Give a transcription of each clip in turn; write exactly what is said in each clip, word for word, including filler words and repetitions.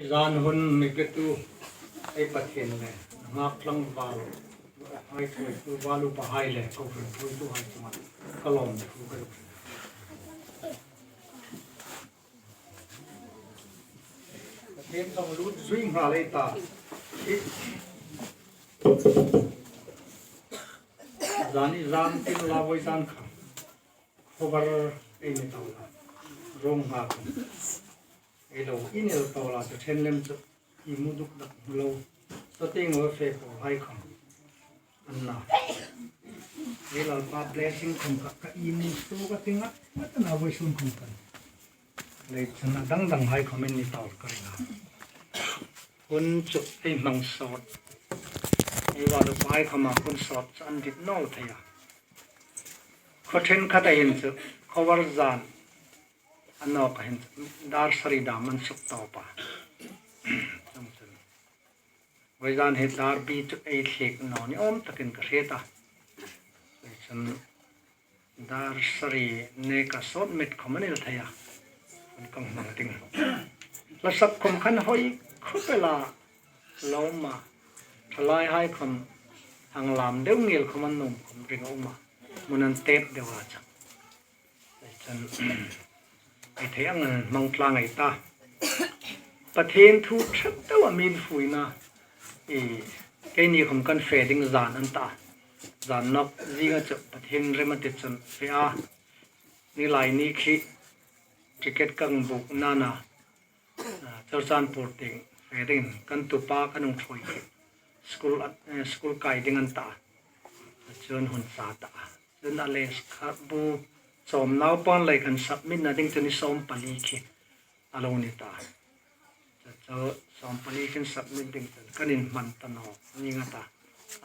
Zan hun mi petu ei Pathien le ngak tlangval hai, thuoitu val upahai le kohran thuoituhai chunga ka lawmthu ka zuk hril. Pathien thanglut zui nghal ei ta. Zani zan tin la voi zan kha. Khawvar ei ni tawla, rawng nghak ei lo inel tawla, chu ṭhen lem chu imu duk dak lo. Chutieng a fe pawlhai khawm an na. Ei Lalpa blessing khawm ka, ka imu suok a ti ngat ngat a na, voisun khawm kan. Lei chun a dang danghai khawm ei ni tawl ka ring a. Hun chu ei hmang sawt. Ei val uphai khawma hun sawt chu an dit naw thei a. Khaw ṭhen khata hin chu khawvar zan a nawka hin chu dar sari dam an suk tawp a. Chuongchun voi zan hi dar bi chu ei thlek naw ni awm takin ka hriet a. Chun dar sari neka sawt met khawm a ni thei a. Hun kan hmang ding. Hla sap khawm khan hoi khawp el a lo um a. Thalaihai khawm hang lam deu ngil khawm an nuom khawm ring a um a. Hmun an tep deu a chang. Chun ei thei ang an hmang tlang ei ta. Pathien thu ṭha deu a min fuina. I, keini khawm kan fe ding zan an ta. Zan nawk zinga chu Pathien rem a ti chun fe a. Ni lai ni khi ticket kan buk nana, a, Churachandpur tieng fe ding kan tupa kan hung ṭhuoi khi. School a, eh, school kai ding an ta. Chuan hun sa ta. Chuan a lei kha bu chawm naupang lei kan submit na ding chu ni sawm pali khi a lo ni ta. Chu, chu sawm pali khin submit ding chun kan inhman ta naw ni nga ta.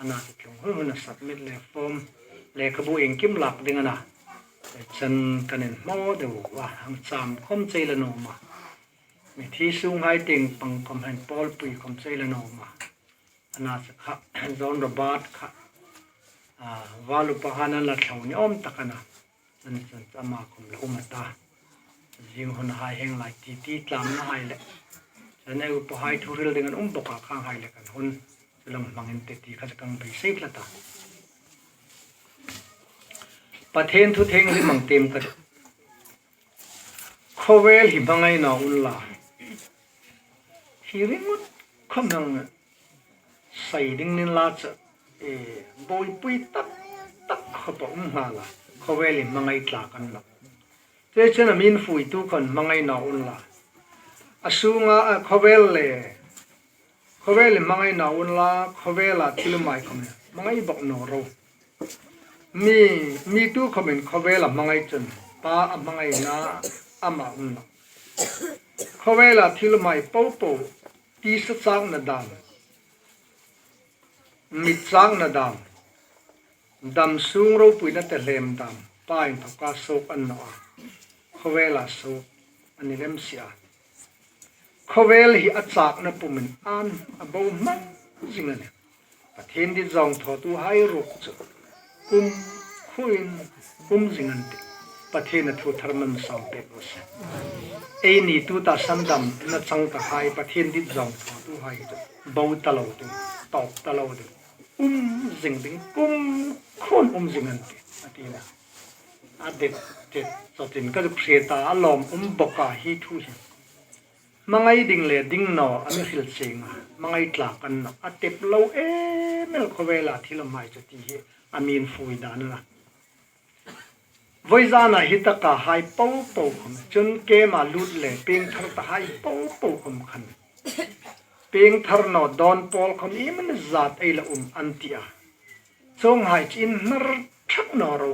Ana chu tlung hun hun a submit le form lehkhabu engkim lak ding a na. Chun kan inhmaw deu a, hang cham khawm chei la nuom a. Mithi sunghai tieng pang khawm, hang pawlpui khawm chei la nuom a. Ana chu kha, John Robert kha, a, val upa khan an la thlo ni awm tak a na. Chun, chun, chu ama khawm la um a ta. Zing hun hai heng lai ti ti tlamna hai le. Chun ei upa hai thu hril ding an um bawk a, khang hai le kan hun chu lam hmangin te ti kha chu kan beisei tlat a. Pathien thu thienghlim hmang tiem ka duh. Khawvel hi hmangai naw unla. Hi ringawt khawm hang sei ding ning la chu, e, buoipui tak tak khawp a um nghal a. Khawvel hi hmangai tlak a ni nawh. Chuongchun a min fuitu khawm hmangai naw unla. A sunga, a, khawvel le, khawvel hi hmangai naw unla, khawvela thil umhai khawm hi hmangai bawk naw ro. Mi, mi tu khawmin khawvela hmangai chun Pa a hmangaina ama um nawh. Khawvela thil umhai popo, tisa chakna dam, mit chakna dam, dam sung ropuina tehlem dam, Pa inthawka suok a ni nawh a. Khawvela suok a ni lem si a. Khawvel hi a chakna pumin an a bo hmang zing a nih. Pathien dit zawng thawtuhai ruok chu kumkhuoin um zing an tih. Pathien a thu thar man sawm pek raw se. Eini tuta sandamna chang tahai Pathien dit zawng thawtuhai chu bo ta lo ding, tawk ta lo ding, um zing ding, kumkhuoin um zing an tih, a ti a. A det det chawtin ka zuk hriet a, a lawm um bawk a hi thu hi. Hmangai ding le ding naw a mi hril chieng a, hmangai tlak a ni nawh, a tep lo em el khawvela thil umhai chu ti hi a min fui dan a na. Vawi zana hi taka hai popo khawm, chun kema lut le piengthar tahai popo khawm khan, piengthar naw dawn pawl khawm iemani zat ei la um an ti a. Chuonghai chu inhnar thak naw ro,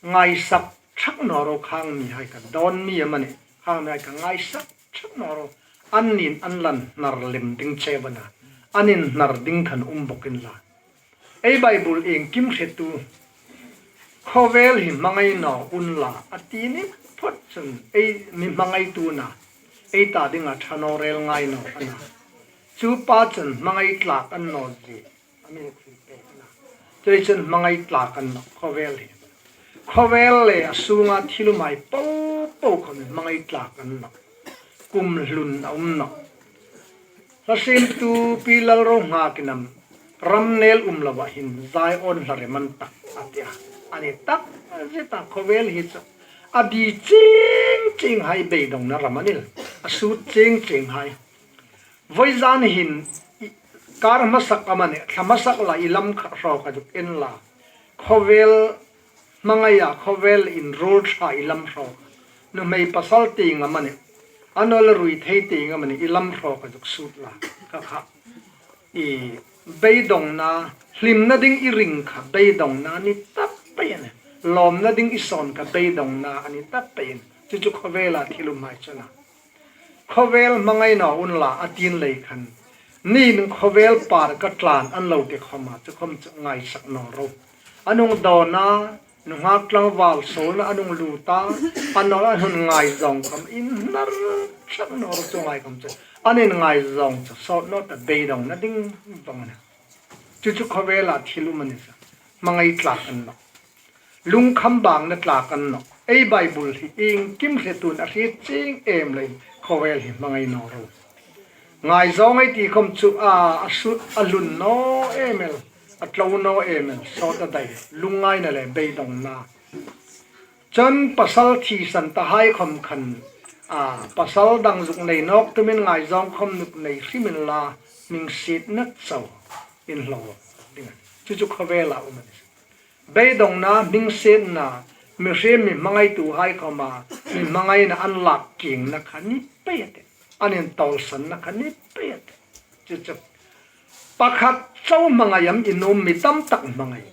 ngaisak thak naw ro, khang mihai kha, dawn mi amanih, khang mihai kha ngaisak thak naw ro. An nin an lan hnar lem ding cheu a na, an inhnar ding khan um bawk inla. Ei Bible iengkim hrietu, khawvel hi hmangai naw unla a ti ni phawt chun ei mi hmangaitu a na, ei ta dinga ṭha naw rel ngai naw a na. Chu pa chun hmangai tlak a ni naw zie a mi hril pek a na. Chuongchun hmangai tlak a ni nawh khawvel hi. Khawvel le a sunga thil umhai popo khawm hi hmangai tlak a ni nawh. Kum hlun a um nawh. Hla siemtu Pi Lalronghakin am, ram nel um loa hin Zion hla rem an tak a ti a. A ni tak zet a, khawvel hi chu a bi chieng chieng hai, beidongna ram a nih, a sut chieng chieng hai. Vawizan hin i, kar hmasak amanih, thla hmasak la i lam kha hraw ka zuk en la. Khawvel hmangaia, khawvel inruol ṭha i lam hraw. Nuhmei pasal tieng amanih, a naw le ruithei tieng amanih, i lam hraw ka zuk sut la. Kha kha. I beidongna, hlimna ding i ring kha beidongna a ni ta pei a nih. Lawmna ding i sawn kha beidongna a ni ta pei a nih. Chu chu khawvela thil umhai chu a nih. Khawvel hmangai naw unla a tih lei khan, nin khawvel par ka tlan an lo ti khawma chu khawm chu ngaisak naw ro. An hung dawn a, nunghak tlangval suolna an hung lut a, a naw le an hung ngaizawng khawm inhnar sak naw ro, chu ngai khawm chu. An inngaizawng chu sawt naw ta, beidongna ding vawng a nih. Chu chu khawvela thil um a ni chu. Hmangai tlak an nawh. Lungkham bangna tlak an nawh. Ei Bible hi iengkim hretuin a hriet chieng em leiin khawvel hi hmangai naw ro. Ngaizawng ei ti khawm chu a, a sut, a hlun naw em el, a tlo naw em el, sawt a dai, lungngaina le beidongna. Chun pasal thisan ta hai khawm khan, a, pasal dang zuk nei nawk tumin ngaizawng khawm zuk nei hrim inla, hmingsietna chau inhlo ding a nih. Chu chu khawvela um a ni. Beidongna, hmingsietna, mihriem mi hmangaituhai khawma mi hmangaina an lak kiengna kha ni pei a tih. An intawlsanna kha ni pei a tih. Chu chu. Pakhat chau hmangai am i nuom, mi tam tak hmangai?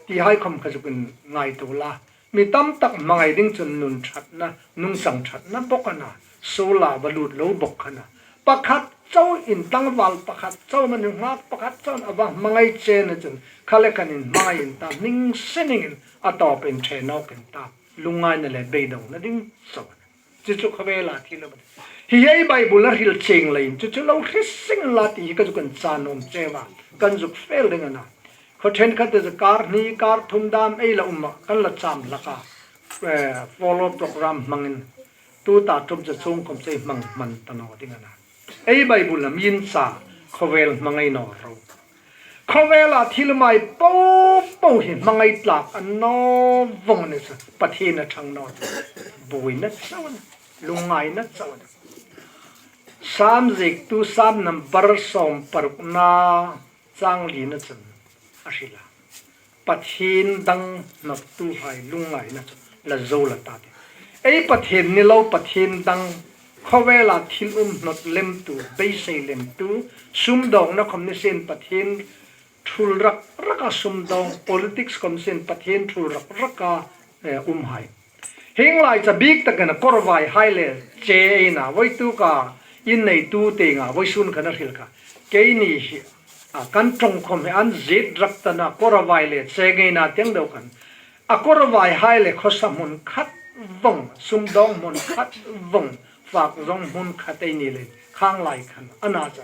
Ti hai khawm kha zuk inngaituo la. Mi tam tak hmangai ding chun nun ṭhatna, nungchang ṭhatna bawk a nih. Suola va lut lo bawk kha a nih. Pakhat chau in, tlangval pakhat chau, nunghak pakhat chau a va hmangai che a ni chun, kha le khan inhmangai in ta, hmingsie ningin a tawpin ṭhe nawk in ta. Lungngaina le beidongna ding chau. Chu chu khawvela thil um a nih. Hi ei Bible-a hril chieng leiin chu chu lo hre seng la ti hi ka zuk inchah nuom cheu a, kan zuk fel ding a nih. Khaw ṭhenkhat te chu kar hni kar thum dam ei la um a, kan la cham hlak a, eh, follow program hmangin, tuta ṭum chu chuong khawm chu ei hmang hman ta naw ding a nih. Ei Bible-a mi inchah, khawvel hmangai naw ro. Khawvela thil umhai po po hi hmangai tlak an naw vawng a ni chu, Pathien a ṭhang naw chu. Buoina chau a nih, lungngaina chau a nih. Sam ziektu Sam number sawm parukna chang lina chun a hril a. Pathien dang hnawttuhai lungngaina chu la zo la ta tih. Ei Pathien ni lo, Pathien dang, khawvela thil um hnawt lemtu, beisei lemtu, sumdawngna khawm ni sien Pathien ṭhul rak raka sumdawng, politics khawm sien Pathien ṭhul rak raka, eh, umhai. Hieng lai chu bik takin a kawr vaihai le che ei na, vawituk a inneitu tienga vawisun khan a hril kha. Keini hi, a, kan ṭawng khawm hi an ziet rak ta a, kawr vai le che ngeina tieng deu khan. A kawr vaihai le khawsa hmun khat vawng, sumdawng hmun khat vawng, fak zawng hmun khat ei ni leiin, khang lai khan a na chu.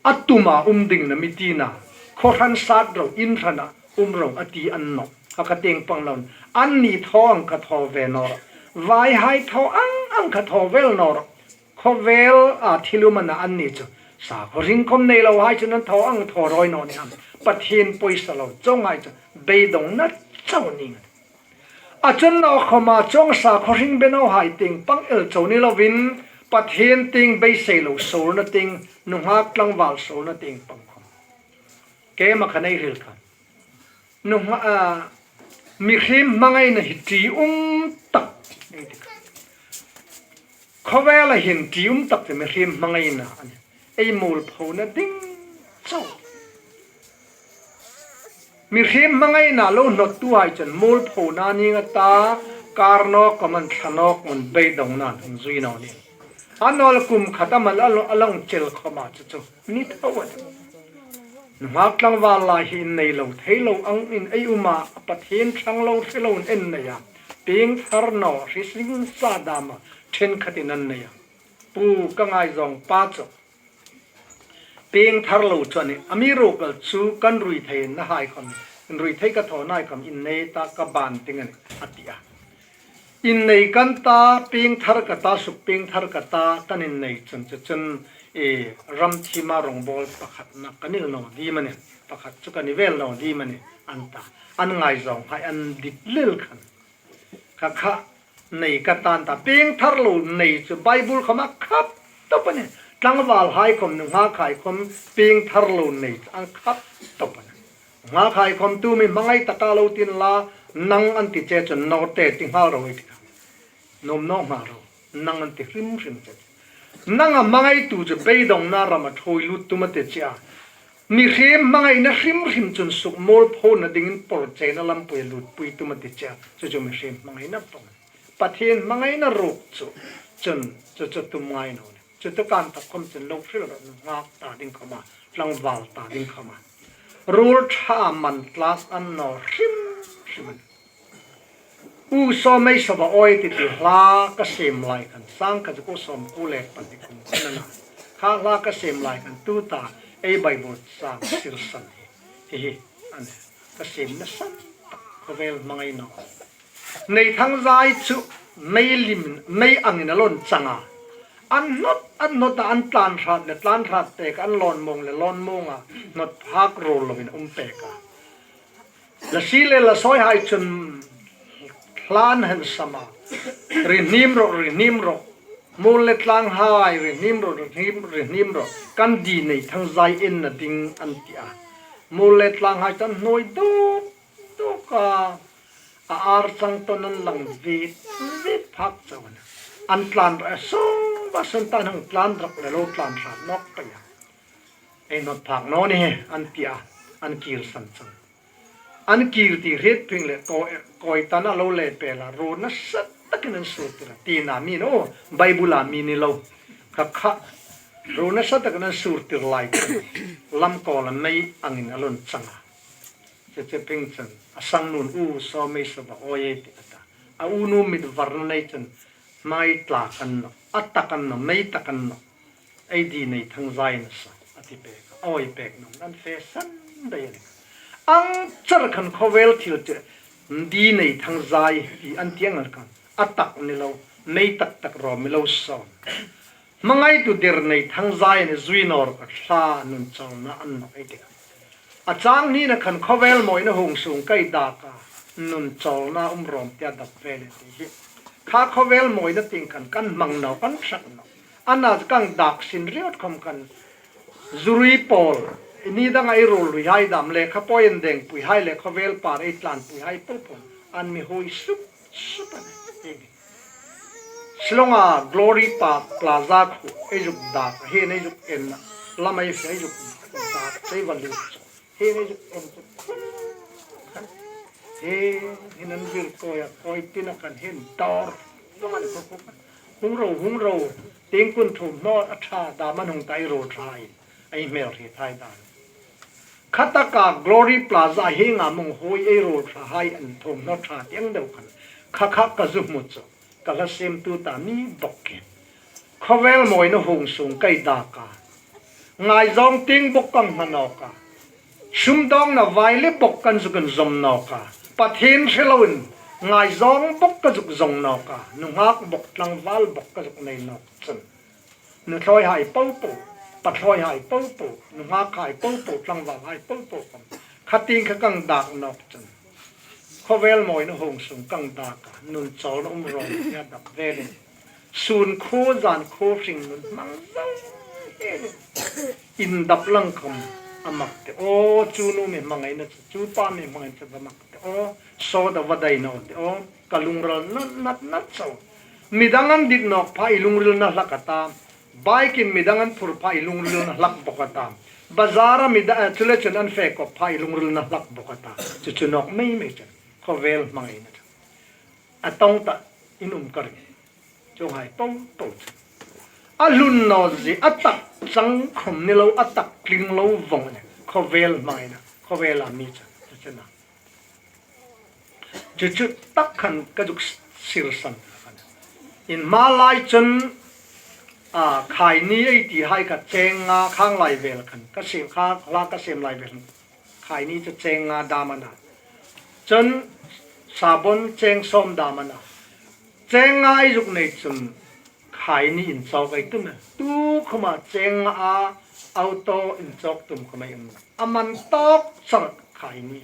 A tuma um ding a nih mi tina, khaw hran sat ro, in hrana um ro a ti an nawh. A kha tieng pang lo, anni thaw ang kha thaw ve naw ro. Vaihai thaw ang ang kha thaw ve naw ro. Khawvela thil um a na anni chu. Sakhuo hring khawm nei lohai chun an thaw ang thaw rawi naw ni am. Pathien pawisa lo chuonghai chu beidongna chau ning a. A chun naw khawma chuong sakhuo hring be nawhai tieng pang el chau ni lovin, Pathien tieng beisei lo suolna tieng, nunghak tlangval suolna tieng pang khawm. Keima khan ei hril kha. Nungha, a, mihriem hmangaina hi ṭium tak ei ti kha. Khawvela hin ṭium tak chu mihriem hmangaina a nih. Ei muolphona ding chau. Mihriem hmangaina lo hnawttuhai chun muolphona ning a ta, kar nawk khawm an, thla nawk khawm an, beidongna an hung zui naw nih. A naw le kum khat a mal a lo, a lo chel khawma chu chu ni tho a. Nunghak tlangval lai hi innei lo thei lo angin ei um a, Pathien ṭhang lo hre loin ei nei a. Piengthar naw, hrising sa dama ṭhenkhatin an nei a. Pu ka ngaizawng pa chu piengthar lo chu a nih. Amiruokchu kan ruitheinahai khawm, inruithei ka thawnahai khawm innei ta, ka ban ding a nih, a ti a. Innei kan ta, piengthar ka ta, suk piengthar ka ta, kan innei chun chu chun e, ram thima rawngbawl pakhatna ka ni naw ding am a ni, pakhat chu ka ni vel naw ding am a ni, an ta. An ngaizawng hai an dik lel khan. Kha kha nei ka tan ta, pieng thar lo nei chu Bible khawma khap tawp a ni. Tlangval hai khawm, nunghak hai khawm, pieng thar lo nei chu an khap tawp a ni. Nunghak hai khawm tu mi hmangai taka lo ti inla, nang an ti che chun, naw te ti nghal ro i ti kha. Nuom naw nghal ro, nang an ti hrim hrim che. Nang a hmangaitu chu beidongna rama ṭhuoi lut tum a ti che a. Mihriem hmangaina hrim hrim chun sukmuolphona dingin porcheina lampui lutpui tum a ti che a. Chu chu mihriem hmangaina pawng. Pathien hmangaina ruok chu, chun, chu chu tum ngai naw ni. Chu tu kan tak khawm chun lo hril ro, nunghak ta ding khawma, tlangval ta ding khawma. Ruol ṭha man class an naw hrim hrim a ni. U Sawmei Sava Awi ti ti hla ka siem lai khan, sang khat zakuo sawmkuo le pahni kum khan a na. Kha hla ka siem lai khan tuta ei Bible chang sirsan hi, hi, hi, a ni. Ka siemna san tak khawvel hmangai naw. Nei Thangzai chu mei lim, mei angin a lo inchang a. An hnawt, an hnawt a, an tlan hrat le tlan hrat pek, an lawn mawng le lawn mawng a, hnawt phak ruol loin um pek a. La si le la sawi hai chun hlan hen sama. Ri hnim ro, ri hnim ro. Muol le tlang hai, ri hnim ro, ri hnim, ri hnim ro. Kan di Nei Thangzai enna ding an ti a. Muol le tlang hai chu an hnuoi duk duk a. A ar chang tawn an lang vit, vit phak chau a nih. An tlan rak, sung va sun tan hang tlan rak le lo tlan hrat nawk pei a. Ei hnawt phak naw ni, an ti a, an kir san chang. An kir ti hriet phing le kawi, kawi tan a lo le pel a, ruo nasa takin an sur tir a, tina mi naw, Bible-a mi ni lo. Kha kha, ruo nasa takin an sur tir lai chun, lam kawla mei angin a lo inchang a. Chu chu phing chun, a sang nun U Sawmei Sava Awi ti a ta. A unu mit varna nei chun, hmai tla kan naw, a tak an naw, mei tak an naw. Ei di Nei Thangzai nasa, a ti pek a, awi pek naw, an fe san dai a nih. Ang char khan khawvel thil chu, di Nei Thangzai, ti an ti ang khan, a tak ni lo, mei tak tak ro mi lo sawn. Hmangaitu dir Nei Thangzai ni zui nawr ka thla nun chawlna an naw ei ti kha. A chang hnina khan khawvel mawina hung sung kai dak a, nun chawlna um rawm tia dap vel e ti hi. Kha khawvel mawina tieng khan kan hmang naw, kan hrak naw. Ana kan dak sin riat khawm khan zuri pawl, ni danga ei ruol hlui hai dam le kha pawi an deng pui hai le khawvel par ei tlan pui hai po po. An mi hui sup sup a nih. Shillong-a Glory Park Plaza khu ei zuk dak, hi ei zuk en a, lam ei fe ei zuk dak, sei va lut. Hi ei zuk en chu. Hi, hi nan vir kawi a, kawi tina kan hin dawr. Hung ro, hung ro. Tieng kun thum hnaw a ṭha, dam an hung ta ei ruol ṭha in. Ei hmel hriet hai dan. Kha taka Glory Plaza hienga mong hui ei ruol ṭha hai an thum hnaw ṭha tieng deu khan. Kha kha ka zu hmu chu. Ka hla siemtu ta mi bawk hi. Khawvel mawina hung sung kai dak a. Ngaizawng tieng bawk kan hma nawk a. Sumdawngna vai le bawk kan zuk inzawm nawk a. Pathien hre loin ngaizawng bawk ka zuk zawng nawk a. Nunghak bawk, tlangval bawk ka zuk nei nawk chun. Nu thlawi hai po po, pa thlawi hai po po, nunghak hai po po, tlangval hai po po khawm. Kha tieng kha kan dak nawk chun. Khawvel mawina hung sung kan dak a, nun chawlna um rawm tia dap velin. Sun khuo zan khuo hringnun hmang zo velin. Indap lang khawm a mak te aw, chu nu mi hmangaina chu, chu pa mi hmangaina chu va mak te aw, sawt a va dai naw te aw, ka lungral nat nat nat chau. Midang an dit nawk pha i lungrilna hlak a ta. Bike-in midang an phur pha i lungrilna hlak bawk a ta. Bazar-a midang, eh, chu le chun an fe kawp pha i lungrilna hlak bawk a ta. Chu chu nawk mei mei chun. Khawvel hmangaina chu. A tawng ta in um ka ring. Chuonghai po po chu. A hlun naw zie, a tak chang khawm ni lo, a tak tling lo vawng a nih. Khawvel hmangaina, khawvela mi chu. Chu chu na. Chu chu tak khan ka zuk sirsan khan. In hma lai chun, a, khaini ei ti hai kha cheng nga khang lai vel khan, ka siem kha, hla ka siem lai vel khan. Khaini chu cheng nga dam a na. Chun sabon cheng sawm dam a na. Cheng nga ei zuk nei chun, Khaini inchawk ei tum a. Tu khawma cheng a, auto inchawk tum khawm ei um. A man tawk char khaini.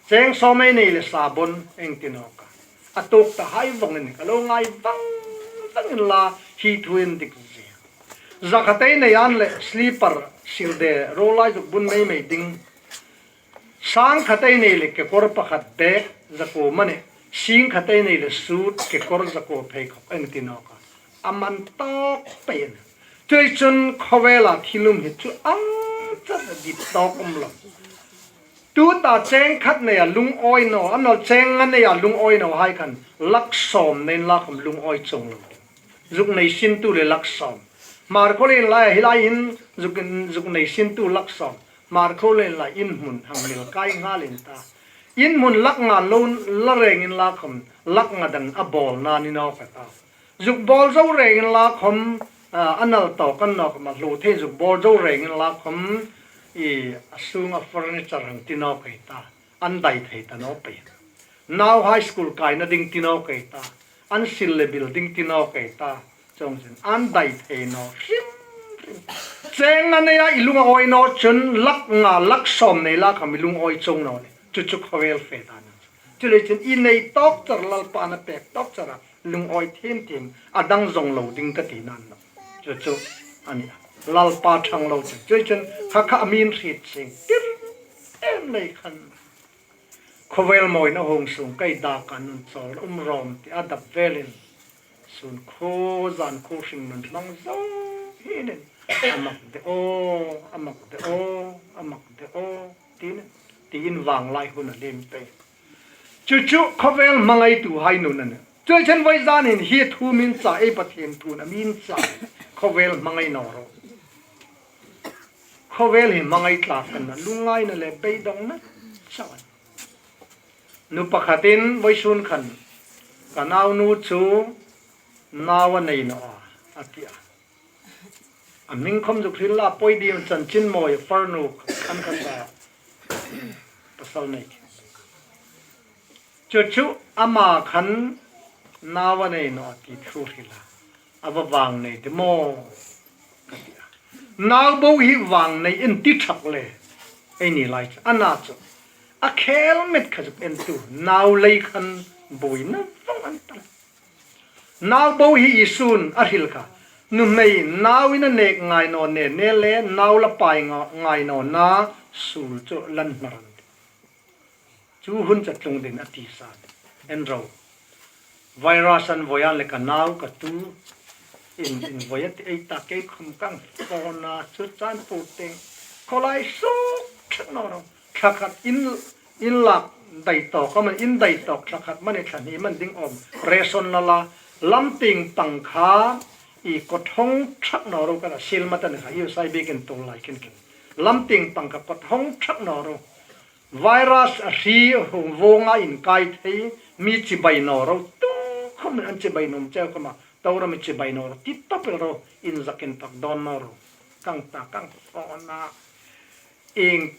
Cheng sawm ei nei le sabon ei ti nawk a. A tuok ta hai vawng in ka lo ngai vang vang inla hi thu indik zie. Zakhat ei nei an le slipper silde ro lai zuk bun mei mei ding. Sangkhat ei nei le kekawr pakhat bek zakuo mani. Singkhat ei nei le suit kekawr zakuo pheikhawk ei ti nawk a. A man tawk pei a nih. Chuleiin chun khawvela thil um hi chu ang chat a dit tawk um lo. Tuta cheng khat neia lungawi naw, a nawleh cheng nga neia lungawi naw hai khan lak sawm nei inla khawm lungawi chuong lo. Zuk nei sintu le lak sawm. Hmarkhawlien lai hi lai hin zuk, zuk nei sintu lak sawm. Hmarkhawlien lai inhmun hang mil kai nghal in ta. Inhmun lak nga lo la reng inla khawm lak nga dang a bawlna ni nawk a ta. Zuk bawl zo reng inla khawm, a, a nal tawk a ni nawk khawm a hlu thei zuk bawl zo reng inla khawm i a sunga furniture hang ti nawk ei ta. An dai thei ta naw pei. Nau high school kaina ding ti nawk ei ta. An sil le bil ding ti nawk ei ta. Chuong chun an dai thei naw hrim hrim. Cheng nga neia i lungawi naw chun lak nga lak sawm nei la khawm i lungawi chuong naw ni. Chu chu khawvel fe dan a nih. Chuleiin chun i nei tawk char Lalpan a pek tawk char a lungawi thiem thiem a dang zawng lo ding ka ti nan lo. Chu chu a nih a. Lalpa ṭhang lo chu. Chuleiin chun kha kha a min hriet seng tir em nei khan. Khawvel mawina hung sung kei dak a nun chawl um rawm ti a dap velin. Sun khaw zan khaw hring nun hmang zo hinin. A mak de aw, a mak de aw, a mak de aw. Tin, tiin vang lai hun a lem pei. Chu chu khawvel hmangaitu hai nun a nih. Chuleiin chun voi zanin hi thu min chah ei Pathien thun a min chah. Khawvel hmangai naw ro. Khawvel hi hmangai tlak kan na lungngaina le beidongna chauh a nih. Nu pakhatin voisun khan ka naunu chu nau a nei naw a, a ti a. A hming khawm zuk hril la poi ding chanchin mawi farnu an kha ta pasal nei khi. Chu chu ama khan nau a nei naw a ti thu hril a. A va vang nei de maw? Ka ti a. Nau bo hi vang nei in ti thak le. Ei ni lai chu. A na chu. A khel met kha zuk en tu. Nau lei khan buoina vawng an ta. Nau bo hi Isun a hril kha. Nuhmei nau in a nek ngai naw ne ne le nau la pai nga-, ngai naw na sul chu lan hnar an ti. Chu hun chu tlung ding a ti sa. En ro. Virus an voi an le ka nau ka tu. In, in voi a ti ei ta kei khawm kan phone a chu chan pu teng. Khawlai suk thak naw ro. Thla khat in, in lak dai tawk, ka man in dai tawk thla khat mani thla hni man ding awm. Ration la la. Lam tieng pang kha i kawt hawng thak naw ro ka la sil ma ta ni kha. U S I bikin tul lai kin kin. Lam tieng pang kha kawt hawng thak naw ro. Virus a hri hung vawng a inkai thei, mi chibai naw ro, tu khawm an chibai nuom cheu khawm a, tura mi chibai naw ro, ti tawp el ro, inzakin tak dawn naw ro. Kan ta, kan phone a. Ieng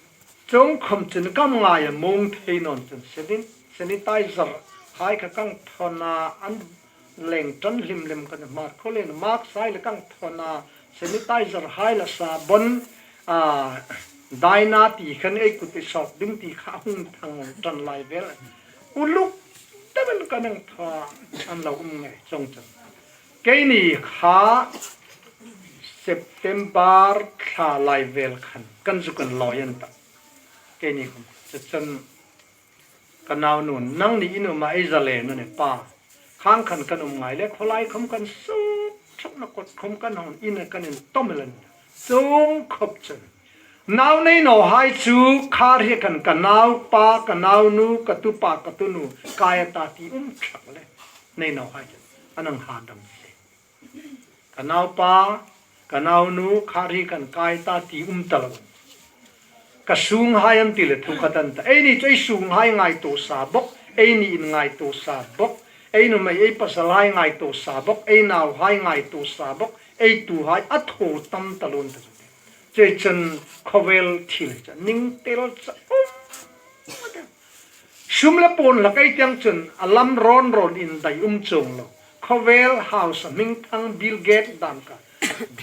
chuong khawm chun kan ngai a mawng thei naw chun, sani-, sanitizer hai kha kan phone a, an leng ṭan hlim hlim kan hmar khawlin mask hai le kan phone a, sanitizer hai le sabon, a, daina ti khan ei kut i sawp ding ti kha hung thang ṭan lai vel. Uluk ta vel kan hang thaw an lo um ngei chuong chun. Keini kha September thla lai vel khan kan zuk kan lawi an ta. Keini khawm chu chun ka naunu, nangni in um a ei zalen a ni pa. Khang khan kan um ngai le, khawlai khawm kan suk thak naw, kawt khawm kan hawng in kan intawm el a ni. Chuong khawp chun. Nau nei naw hai chu kha hri khan ka naupa, ka naunu, ka tupa, ka tunu, kai a ta ti um thak le. Nei naw hai chu. An hang hadam se. Ka naupa, ka naunu, kha hri kan kai ta ti um ta lo. Ka sunghai an ti le thu khat an ta. Eini chu ei sunghai ngaituo sa bawk, eini in ngaituo sa bawk, ei nuhmei ei pasalhai ngaituo sa bawk, ei nauhai ngaituo sa bawk, ei tuhai a thaw tam ta lo an ta. Chuleiin chun khawvel thil chu ning tel chu um. Sum le puon hlak ei ti ang chun a lam rawn rawn indai um chuong lo. Khawvel house a hming thang Bill Gates dan kha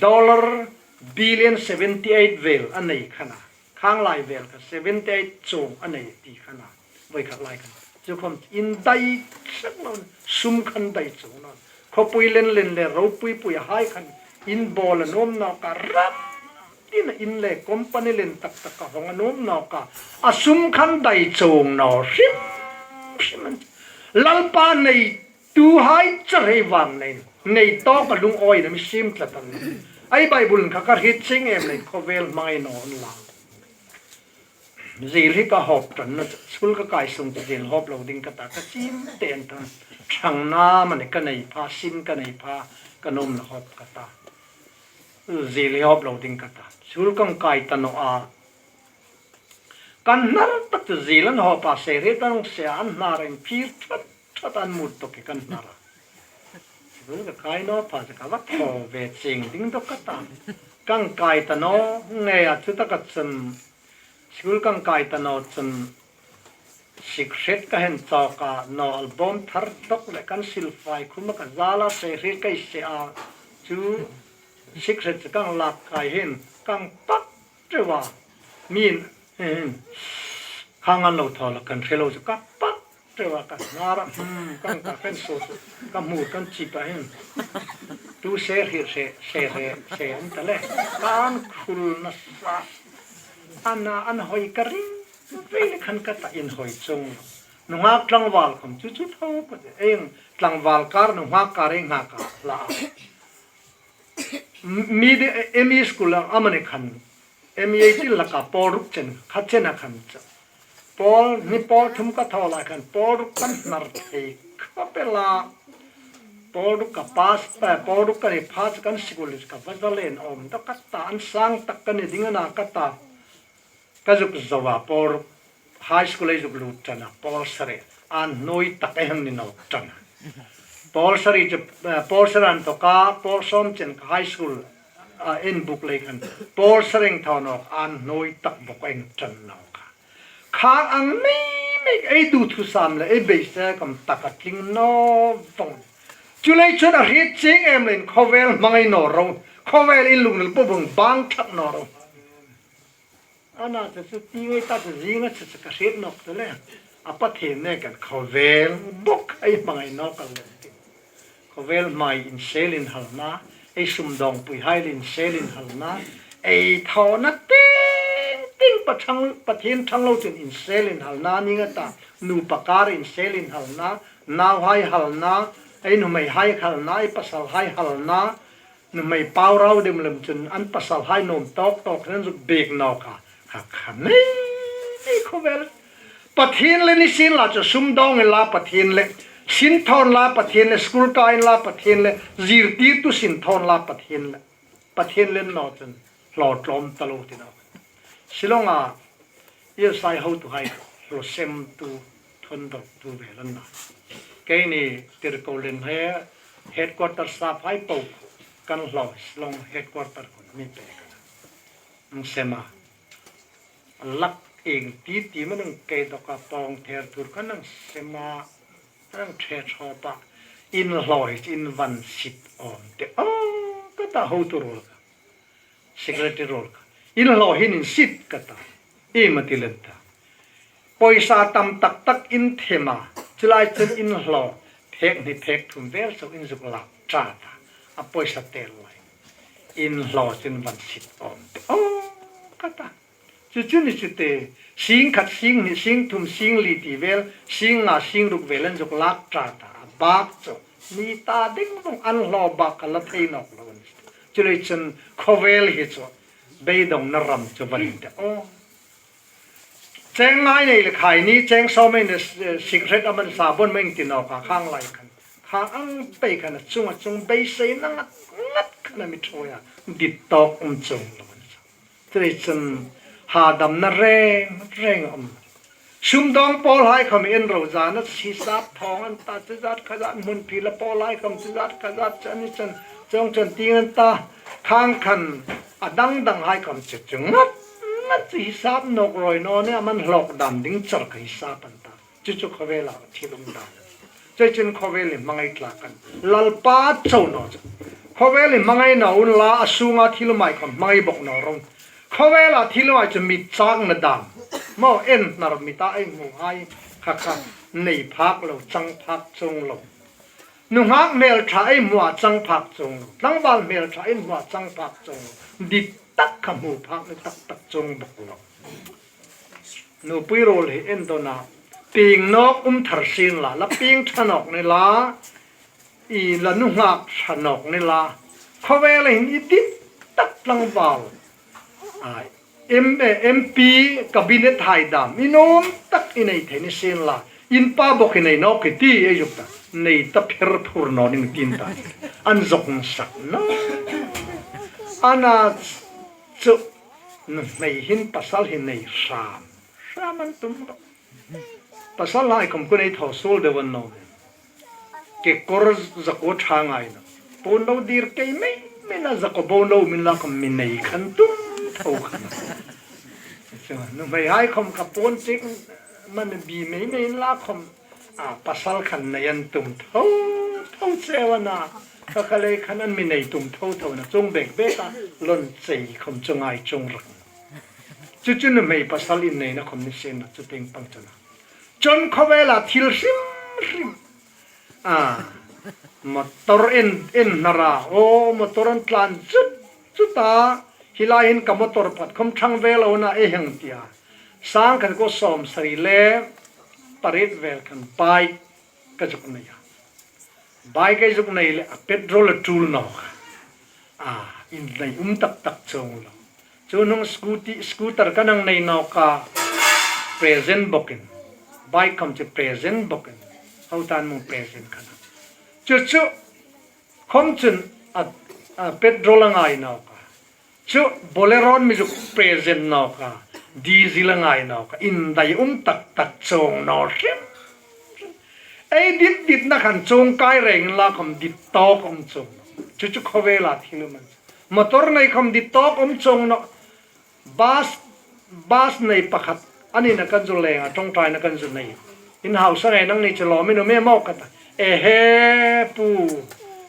dollar billion seventy eight vel a nei kha a. Khang lai vel kha seventy eight chuong a nei ti kha a. Voi khat lai khan. Chu khom indai sak naw, sum khan dai chuong naw. Khawpui len len le ropui pui hai khan inbawl a nuom naw kha, ram tina in le company len tak tak kha hawng a nuom naw kha. A sum khan dai chuong naw hrim hrim an. Lalpa nei tuhai char hei van nei, nei tawk a lungawi na mi sim tlat an. Ei Bible kha ka hriet chieng em leiin khawvel hmangai naw unla. Zi li ka hawp ṭan naw, school ka kai sung chu zi li hawp lo ding ka ta, ka chim te an tan. Ṭhangna mani ka nei pha, sin ka nei pha, ka nuom la hawp ka ta. Zi li hawp lo ding ka ta. School kan kai ta naw a. Kan hnar tak chu zi li an hawp a, se hriet an se an hnar in phir ṭhat ṭhat an mut tawk hi kan hnar a. School ka kai naw pha chu ka va thaw ve chieng ding dawk ka ta. Kan kai ta naw ngei a, chu taka chun school kan kai ta naw chun cigarette ka hei chawk a, naw album thar dawk le kan silfai khum a ka zal a, se hriet ka se a, chu cigarette chu kan lak kai hin kan pak ṭeu a. Min, eh, khang an lo thaw la kan hre lo chu ka pak ṭeu a, ka hnar a, hmm, kan ka fen so chu ka hmu kan chip a hin. Tu se hriet se, se hriet se an ta le. Kan khul nasa. An a, an hoi ka ring. Vei le khan ka ta inhoi chuong. Nunghak tlangval khom chu chu tho ka ti. Eng tlangval kar nunghak kar eng ha ka la. Mi de M E school a amani khan. M E eighteen laka pawl ruk chen, kha chen a khan cha. Pawl, ni pawl thum ka thaw lai khan, pawl ruk kan hnar thei khawp el a. Pawl ruk ka pass, eh, pawl ruk ka ni pha chu kan school ka va zalen awm dawk ka ta, an sang tak ka ni ding a na ka ta. Ka zuk zo a, pawl ruk high school ei zuk lut ṭan a, pawl sari, an hnuoi tak ei hang ni nawk ṭan a. Pawl sari chu, eh, pawl sari an tawk a, pawl sawm chen ka high school, ah, en buk lei khan, pawl sari ang thaw nawk, an hnuoi tak bawk ei ṭan nawk a. Khang ang mei mei ei duthusam le ei beisei khom tak a tling naw vawng. Chuleiin chun a hriet chieng em leiin khawvel hmangai naw ro, khawvel inlungnel po bung bang thak naw ro. Ana chu chu ti ngai ta chu zinga chu chu ka hriet nawk ta le. A Pathien nekin khawvel bawk ei hmangai nawk a lo ti. Khawvel hmai insel inhalna, ei sumdawngpuihai le insel inhalna, ei thawna ting ting pa thang, Pathien thang lo chun insel inhalna, ni nga ta, nupa kar insel inhalna, nauhai halna, ei nuhmeihai halna, ei pasalhai halna, nuhmei pau rau dem lem chun an pasalhai nuom tawk tawk an zuk biek nawk a. Kha kha nei, nei khawvel. Pathien le ni sien la chu sumdawng inla Pathien le, sin thaw inla Pathien le, school kai inla Pathien le, zirtirtu sin thaw inla Pathien le. Pathien le naw chun hlaw tlawm ta lo ti naw. Shillong a, E S I hotuhai, hlaw semtu, thon dawktu vel an na. Keini tirko len he, headquarter staff hai po kan hlaw, Shillong headquarter khun mi pe kan. An sem a. Lak eng ti ti ma nung kei dawka pawng ther tur kan an sem a. An ṭhe ṭhaw pa. In hlaw hi chu in van sit awm te. Oh, ka ta hotu ruol ka. Secretary ruol ka. In hlaw hin in sit ka ta. Ieng am a ti lem ta. Pawisa tam tak tak in them a. Chu lai chun in hlaw phek hni phek thum vel chau in zuk lak ṭha ta. A pawisa tel lai. In hlaw chu in van sit awm te. Oh, ka ta. Chu chu ni chu te, sing khat, sing hni, sing thum, sing li ti vel, sing nga, sing ruk vel an zuk lak ṭha ta, a bak chu. Ni ta ding vawng an hlaw bak ka la thei nawk lo a ni. Chuleiin chun khawvel hi chu, beidongna ram chu va ni ta. Oh. Cheng nga ei nei le khai ni, cheng sawm ei nei, eh, cigarette a man sa bon meng ti nawk a khang lai khan. Kha ang pei khan a chung a chung beiseina ngat ngat khan a mi ṭhuoi a. Dit tawk um chuong lo a ni. Chuleiin chun hadamna reng reng a um. Sumdawng pawlhai khom en ro zana hisap thawng an ta, chu zat kha zat hmun phila pawlhai khom chu zat kha zat chu a ni chun, chuong chun ti ang an ta, khang khan a dang danghai khom chu chu ngat ngat chu hisap nawk rawi naw nih, a man hlawk dan ding char kha hisap an ta. Chu chu khawvela thil um dan. Chuleiin khawvel hi hmangai tlak a nih. Lalpa chau naw chu. Khawvel hi hmangai naw unla, a sunga thil umhai khawm hmangai bawk naw ro. Khawvela thil umhai chu mi châkna dâm. Maw, en hnar mita ei hmuhai kha kha nei phâk lo, chang phâk chuong lo. Nunghâk hmêl ṭha ei hmuh a chang phâk chuong lo. Tlangvâl hmêl ṭha ei hmuh a chang phâk chuong lo. Dit tak kha hmu phâk ni tak tak chuong bawk lo. Nupui ruol hi en dona, pieng nâwk um thar sienla, la pieng ṭha nâwk ni la, i la nunghâk ṭha nâwk ni la, khawvela hin i dit tak tlangvâl, a, M, eh, M P, cabinet hai dâm, i nuom tak i nei thei ni sienla, in pa bawk i nei nâwk i ti ei zuk ta, nei ta pher phur naw ning tin ta, an zuk sak naw. Ana chu, nuhmei hin pasal hi nei hram, hram an tum rawh. Pasalhai khawm kuo nei thaw suol deu an naw. Kekawr zakuo ṭha ngai naw. Puon lo dir kei mei mei na, zakuo bo lo um inla khawm mi nei khan tum tho khan. Chu, nuhmeihai khawm kha puon chik man bi mei mei inla khawm, a, pasal khan nei an tum tho tho cheu a na. Kha kha lei khan an mi nei tum tho tho na, chuong bek bek a lawn chei khawm chu ngai chuong rak. Chu chu nuhmei pasal inneina khawm ni sienla, chu tieng pang chu a na. Chun khawvela thil hrim hrim. A, motor en, en hnar a. Aw, motor an tlan zut zut a. Hi lai hin ka motor pakhat khawm ṭhang ve lo na, ei hang tia. Sâng khat kuo sawmsari le pariet vel khan bike ka zuk nei a. Bike ei zuk nei le a petrol a tul nawk a. A, innei um tak tak chuong lo. Chu hnung scooty, scooter ka nang nei nawk a, present bawkin. Bike khawm chu present bawkin. Ho tan mung present khan. Chu chu khawm chun a, a petrol a ngai nawk a. Chu Bolero-n mi zuk present nawk a, diesel a ngai nawk a, indai um tak tak chuong naw hrim. Ei dit ditna khan chuong kai reng inla khawm dit tawk um chuong. Chu chu khawvela thil um a nih. Motor nei khawm dit tawk um chuong naw. Bus, bus nei pakhat, a nina kan zu leng a, ṭawngṭaina kan zu nei. In hausa nei nang ni chu lawm in um e maw ka ta. Ehe, pu,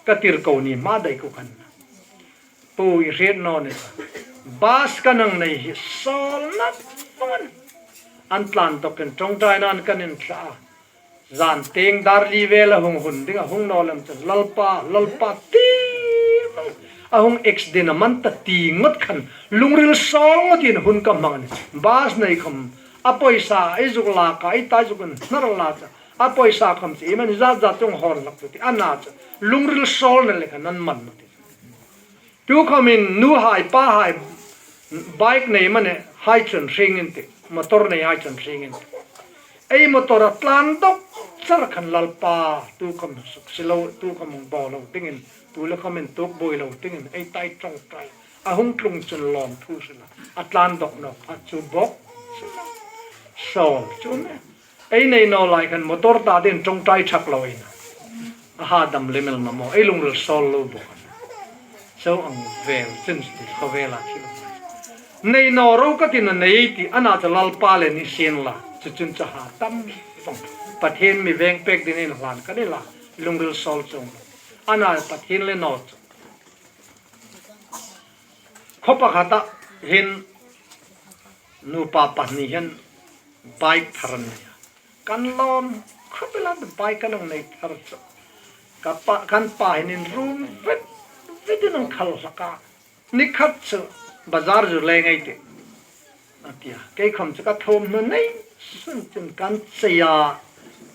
ka tirko ni hma dai ku khan. Pu, i hriet naw ni. Bus ka nang nei hi sawlna vawng an tlan dawkin ṭawngṭaina an kan inthla a. Zan tieng dar li vel a hung hun ding a hung naw lem chun, Lalpa, Lalpa ti vawng. A hung accident a man ta ti ngawt khan, lungril sawl ngawtin hun ka hmang a nih. Bus nei khawm, a pawisa ei zuk lak a, ei ta zuk inhnar la chu. A pawisa khawm chu iemani zat zat chu hung hawn hlak chu ti a na chu. Lungril sawlna le khan an man naw ti. Tukhawmin nuhai pahai bike nei mani hai chun hring in tih, motor nei hai chun hring in tih. Ei motor a tlan dawk char khan Lalpa, tukhawm suk si lo, tukhawm hung bo lo dingin, tu le khawm intuok buoi lo dingin, ei ta ei ṭawngṭai. A hung tlung chun lawmthu sila, a tlan dawk nawk a chu bawk. Sawl chu ne. Ei nei naw lai khan motor ta dingin ṭawngṭai ṭhak lo ei na. A ha dam lem el na maw, ei lungril sawl lo bawk. Chu ang vel chun ti khawvela thil. Nei naw ro ka ti naw, nei ti a na chu Lalpa le ni sienla. Chu chun chu ha tam vawng. Pathien mi veng pek dingin hlan ka ni la. Lungril sawl chuong. A na Pathien le naw chu. Khaw pakhata hin nupa pahni hin bike thar an nei a. Kan lawm khawp el a, bike kan hang nei thar chu. Ka pa, kan pa hin inrum vet vetin a hang khal hlak a. Ni khat chu bazar zu leng ei tih a tia. Kei khawm chu ka thuomhnaw nei sun chun kan chei a.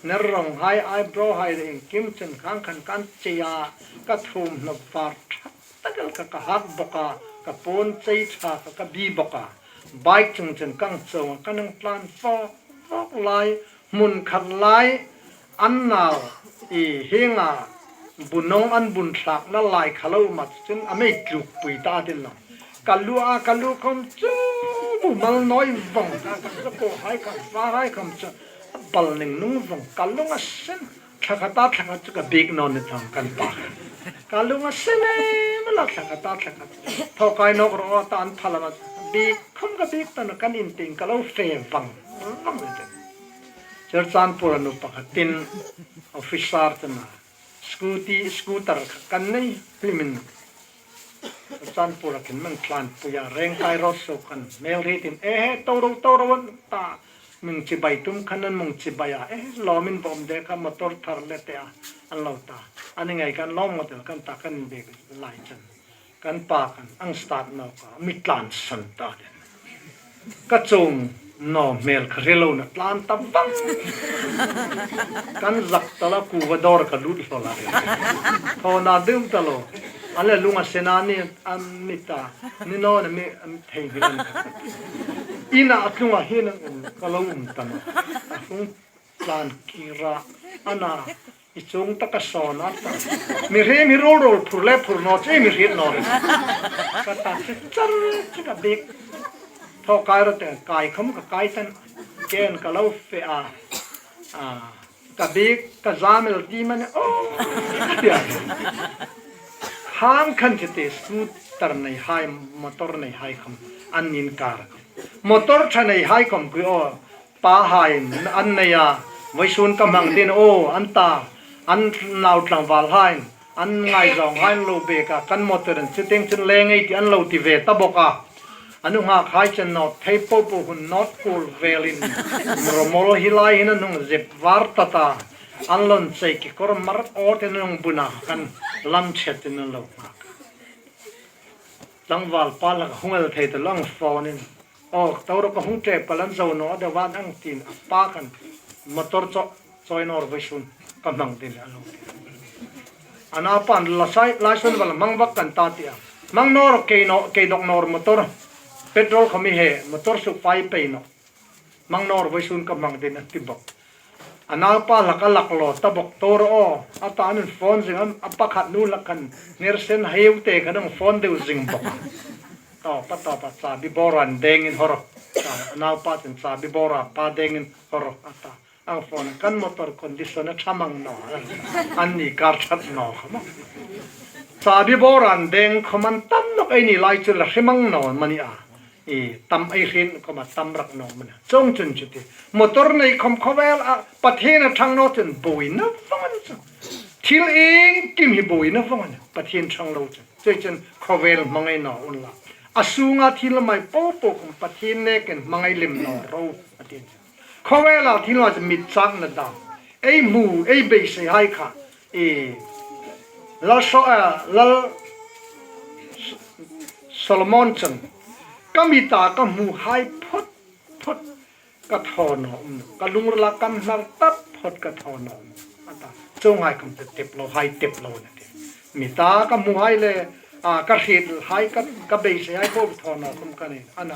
Ner rawng hai, eyebrow hai le inkim chun khang khan kan chei a. Ka thuomhnaw var ṭhat tak el kha ka hak bawk a, ka puon chei ṭha kha ka bi bawk a. Bike chung chun ka hang chuong a, ka hang tlan vawk vawk lai, hmun khat lai, an nau, i, hienga, bu nawng an bun thlakna lai kha lo mat chun a mei tluk pui ta a ti naw. Ka lu a, ka lu khawm chu bu mal nawi vawng, ka, ka, ka, ko hai khawm, fa hai khawm chu a bal ning nung vawng, ka lung a sen. Thla khata thla khat chu ka biek naw ni tang kan pa. Ka lung a sen em el a, thla khata thla khat. Thaw kai nawk ro ta an phal a, biek khawm ka biek ta naw, kan in tieng ka lo fe vang vang ni tang. Churachandpur-a nu pakhatin officer chena scooty, scooter khat kan nei hlimin Churachandpur-a khin mang tlan puia Rengkai Road so kan hmel hriet in, "E he, to ro, to ro," an ta. Mung chibai tum khan an mung chibai a, "E, lawmin bawm de kha, motor thar le te a," an lo ta. Ani ngai kan lawm model kan ta, kan bek lai chen kan pa kan ang start naw ka, mi tlan san ta de. Ka chuong naw hmel kha hre lo na tlan ta vang. Kan zak ta la, kuva dawr ka lut hlaw la. Thaw na dum ta lo. An le lung a sen a ni, an ni ta. Ni naw na mi, an thei hi lan ka. Ina a tlunga hin an um, ka lo um ta naw. A hung tlan kir a, ana, i chuong taka sawn a ta. Mihriem hi rol rol phur le phur naw chu mi hriet naw ri. Ka ta chu char chu ka bik. Thaw kai ro te, kai khom ka kai tan. Ken ka lo fe a. A, ka bik, ka zam el ti mani. Oh, ka tia. Hang khan che te scooter nei hai, motor nei hai khom. An nin kar. Motor ṭha nei hai khom kui o. Pa hain an nei a, vawisun ka hmang ding aw, an ta, an nau tlangval hain an ngaizawng hain lo bek a, kan motor an chu teng chun le ngei ti an lo ti ve ta bawk a. An u nghak hai chen nawt thei po po hun nawt kul velin, romol hi lai hin an hung zep var ta ta, an lawn chei kekawr mar aw te an hung bun a, kan lam chet in an lo nghak. Tlangval pa lak hung el thei ta lo, ang phone in, "Aw, to ro, ka hung ṭe pal an zo naw de van ang," tiin a pa khan motor chaw, "Chawi naw ro, vawisun ka hmang ding," a lo ti. A naupan la sai, "License va la hmang vak kan ta," ti a. "Hmang naw ro, kei naw, kei dawk naw ro motor. Petrol khom i he, motor suk fai pei naw. Hmang naw ro, vawisun ka hmang ding," a ti bawk. A naupa lak a lak lo ta bawk, "To ro aw," a ta, an phone zing a, a pakhat nu lak khan, "Ngersen heu te khan ang phone deu zing bawk a." Tawpa, tawpa, chabi bawra dengin haw ro. A naupa chun, "Chabi bawra pa dengin haw ro," a ta. Ang phone, "Kan motor condition a ṭha mang naw. An ni kar ṭhat naw kha maw." Chabi bawra deng khom an tam nawk, ei ni lai chu la hre mang naw mani a. I tam ei hrin khom a tam rak naw mani. Chuong chun chu ti. Motor nei khom khawvel a Pathien a ṭhang naw chun buoina vawng a ni chu. Thil iengkim hi buoina vawng a ni. Pathien ṭhang lo chun. Chuongchun khawvel hmangai naw unla. A sunga thil lamai po po khom Pathien nekin hmangai lem naw ro, a ti. Khawvela thil lamai chu mit chakna dam. Ei hmu, ei beisei hai kha. I Lal So-, eh, Lal Solomon chun, "Ka mita ka hmu hai phawt phawt ka thaw naw um, ka lungrila ka hnar tap phawt ka thaw naw um," a ta. Chuong hai khom tep tep lo, hai tep lo na ti. Mita ka hmu hai le, a, ka hriet hai, ka, ka beisei hai po thaw naw khom ka nei, a na.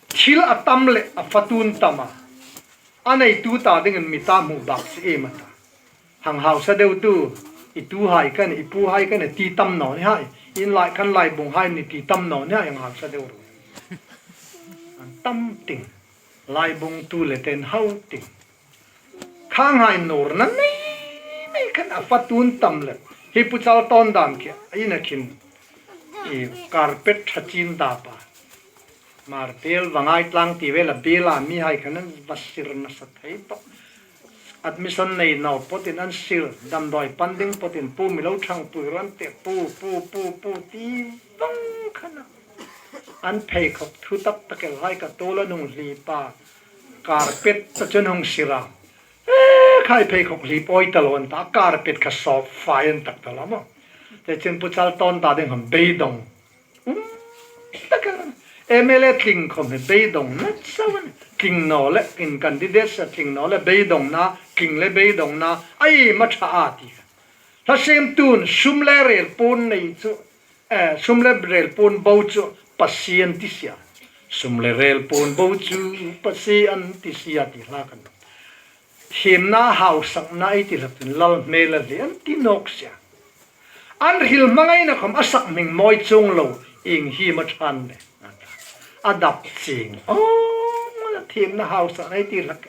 Thil a tam le a fatu an tam a. A neitu ta dingin mita hmu bak si iem a ta. Hang hausa deu tu, i tu hai ka nih, i pu hai ka nih ti tam naw ni hai. In lai, kan laibung hai ni ti tam naw ni hai, hang hausa deu ro. An tam ting. Laibung tu le ten hau ting. Khang hai nawrna nei nei khan a fatu an tam le. Hi Pu Chaltawn dan khi, a ina khin. I carpet ṭha chin da pa. Hmar bel, Vangai tlang ti vela bela mi hai khan an va sir nasa thei bawk. Admission nei naw pawtin an sir, damdawi pan ding pawtin pu mi lo ṭhangpui ran te, pu, pu, pu, pu ti vawng khan a. An pheikhawk thu tak tak el hai ka tuol an hung hlip a. Carpet ta chun hung sir a. E, khai pheikhawk hlip awi ta lo an ta, carpet kha sawp fai an tak ta lo maw. Te chun Pu Chaltawn ta ding khom beidawng. Um, taka M L A tling khom hi beidawngna chauh a nih. Tling naw le, in candidate sa tling naw le, beidawngna, tling le beidawngna, a iem a ṭha a ti. Hla siemtun, sum le rel puon nei chu, eh, sum le rel puon bo chu, pasie an ti sia. Sum le rel puon bo chu, pasie an ti sia ti hla kan. Thiemna hausakna ei ti hlak chun lal hmel a hle an ti nawk sia. An hril hmangaina khom a sak hming mawi chuong lo, ieng hi ma ṭhan le. A dap ching. Aw, thiemna hausakna ei ti hlak.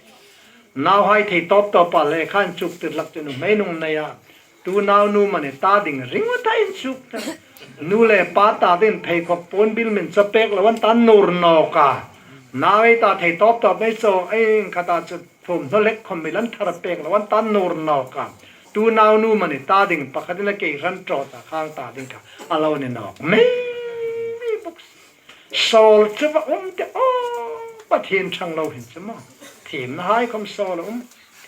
Nauhai thei tawp tawpa lekha inchuk tir hlak chun nuhmei nung nei a. Tu nau nu mani ta ding ringawt a inchuk ta. Nu le pa ta ding pheikhawk puon bil min chawpek lo an ta, nur nawk a. Nau ei ta thei tawp tawp ei chaw, ei khata chu Thum hno lek khom mi lan thar pek lo an ta nur nawk a. Tu naunu mani ta ding pakhatin a kei ran tro ta khang ta ding kha. A lo ni nawk. Mei, mei bok. Sawl chu va um te o. Pathien thang lo hin chu maw. Thiemna hai khom sawl um.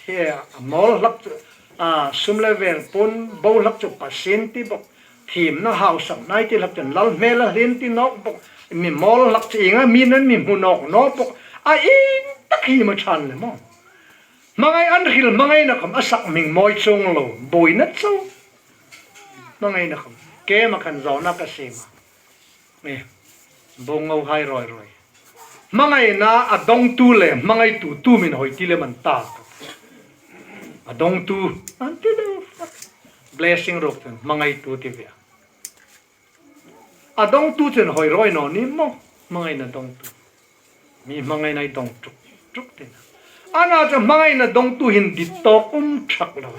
Thie a mawl hlak chu. A sum le vel pun bo hlak chu pasin ti bok. Thiemna hausak nai ti hlak chun lal hmel a hlin ti nawk bok. Mi mawl hlak chu inga mi nan mi hmu nawk nawk bok. A ing tak hi ma than le maw. Hmangai an hril hmangaina khom a sak hming mawi chuong lo. Buoina chau. Hmangaina khom. Keima khan zawna ka siem a. E, bung ngo hai roi roi. Hmangaina a dongtu le hmangaitu tu min hoi ti le man ta. A dongtu. An ti deu. Blessing ruk chun hmangaitu ti ve. A dongtu chun hoi roi naw ni maw. Hmangaina dongtu. Mi hmangaina i dong tuk tuk tin. Ana chu hmangaina dongtu hin dit tawk um thak lo.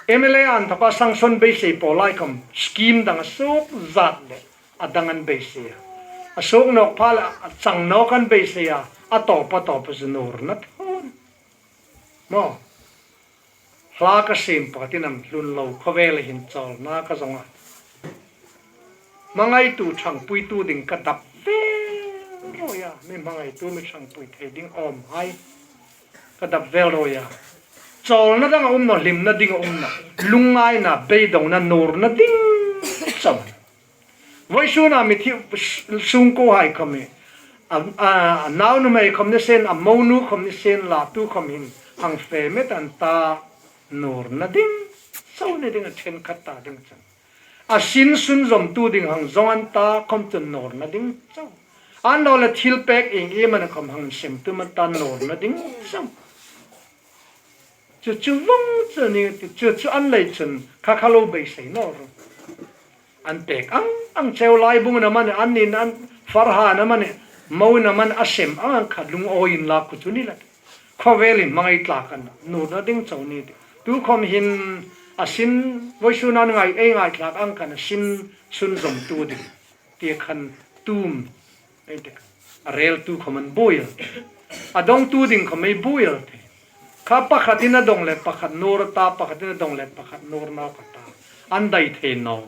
M L A an thapa sanction beisei po lai khom scheme dang a suok zat le a dang an beisei a. A suok nawk pha le a chang nawk an beisei a. A tawp a tawp a chu nurna thawn. Maw. Hla ka siem pakhatin an hlun lo khawvel hin chawlna ka zawng a. Hmangaitu ṭhangpuitu ding ka dap vel roi a, mi hmangaitu mi ṭhangpui thei ding awm hai ka dap vel roi a. Chawlna dang a um naw, hlimna ding a um naw, lungngaina, beidongna, nurna ding chau. Vawisuna mi thi sungkuo hai khom hi. A, a, a nau nuhmei khom ni sien, a mo nu khom ni sien, la tu khom hin hang fe met an ta nurna ding chau ni ding a ṭhenkhat ta ding chang. A sin sunzawmtu ding hang zawng an ta khom chun nurna ding chau. An lo le thil pek ing i man khom hang sem tu man ta nurna ding chau. Chu chu vawng chu ni ti chu chu an lei chun kha kha lo beisei naw ro. An pek ang ang cheu lai bung na man an nin an farha na man mo na man a sem ang ang kha lungawi inla ku chu ni la. Khawvelin hmangai tlak an nurna ding chau ni ti. Tu khom hin a sin vawisuna ngai ei ngai tlak ang khan a sin sunzawmtu ding. Ti khan tum. Ei te khan. A rel tu khom an buoi. A dongtu ding khom ei buoi te. Kha pakhatin a dong le pakhat nur ta, pakhatin a dong le pakhat nur nawk a ta. An dai thei naw.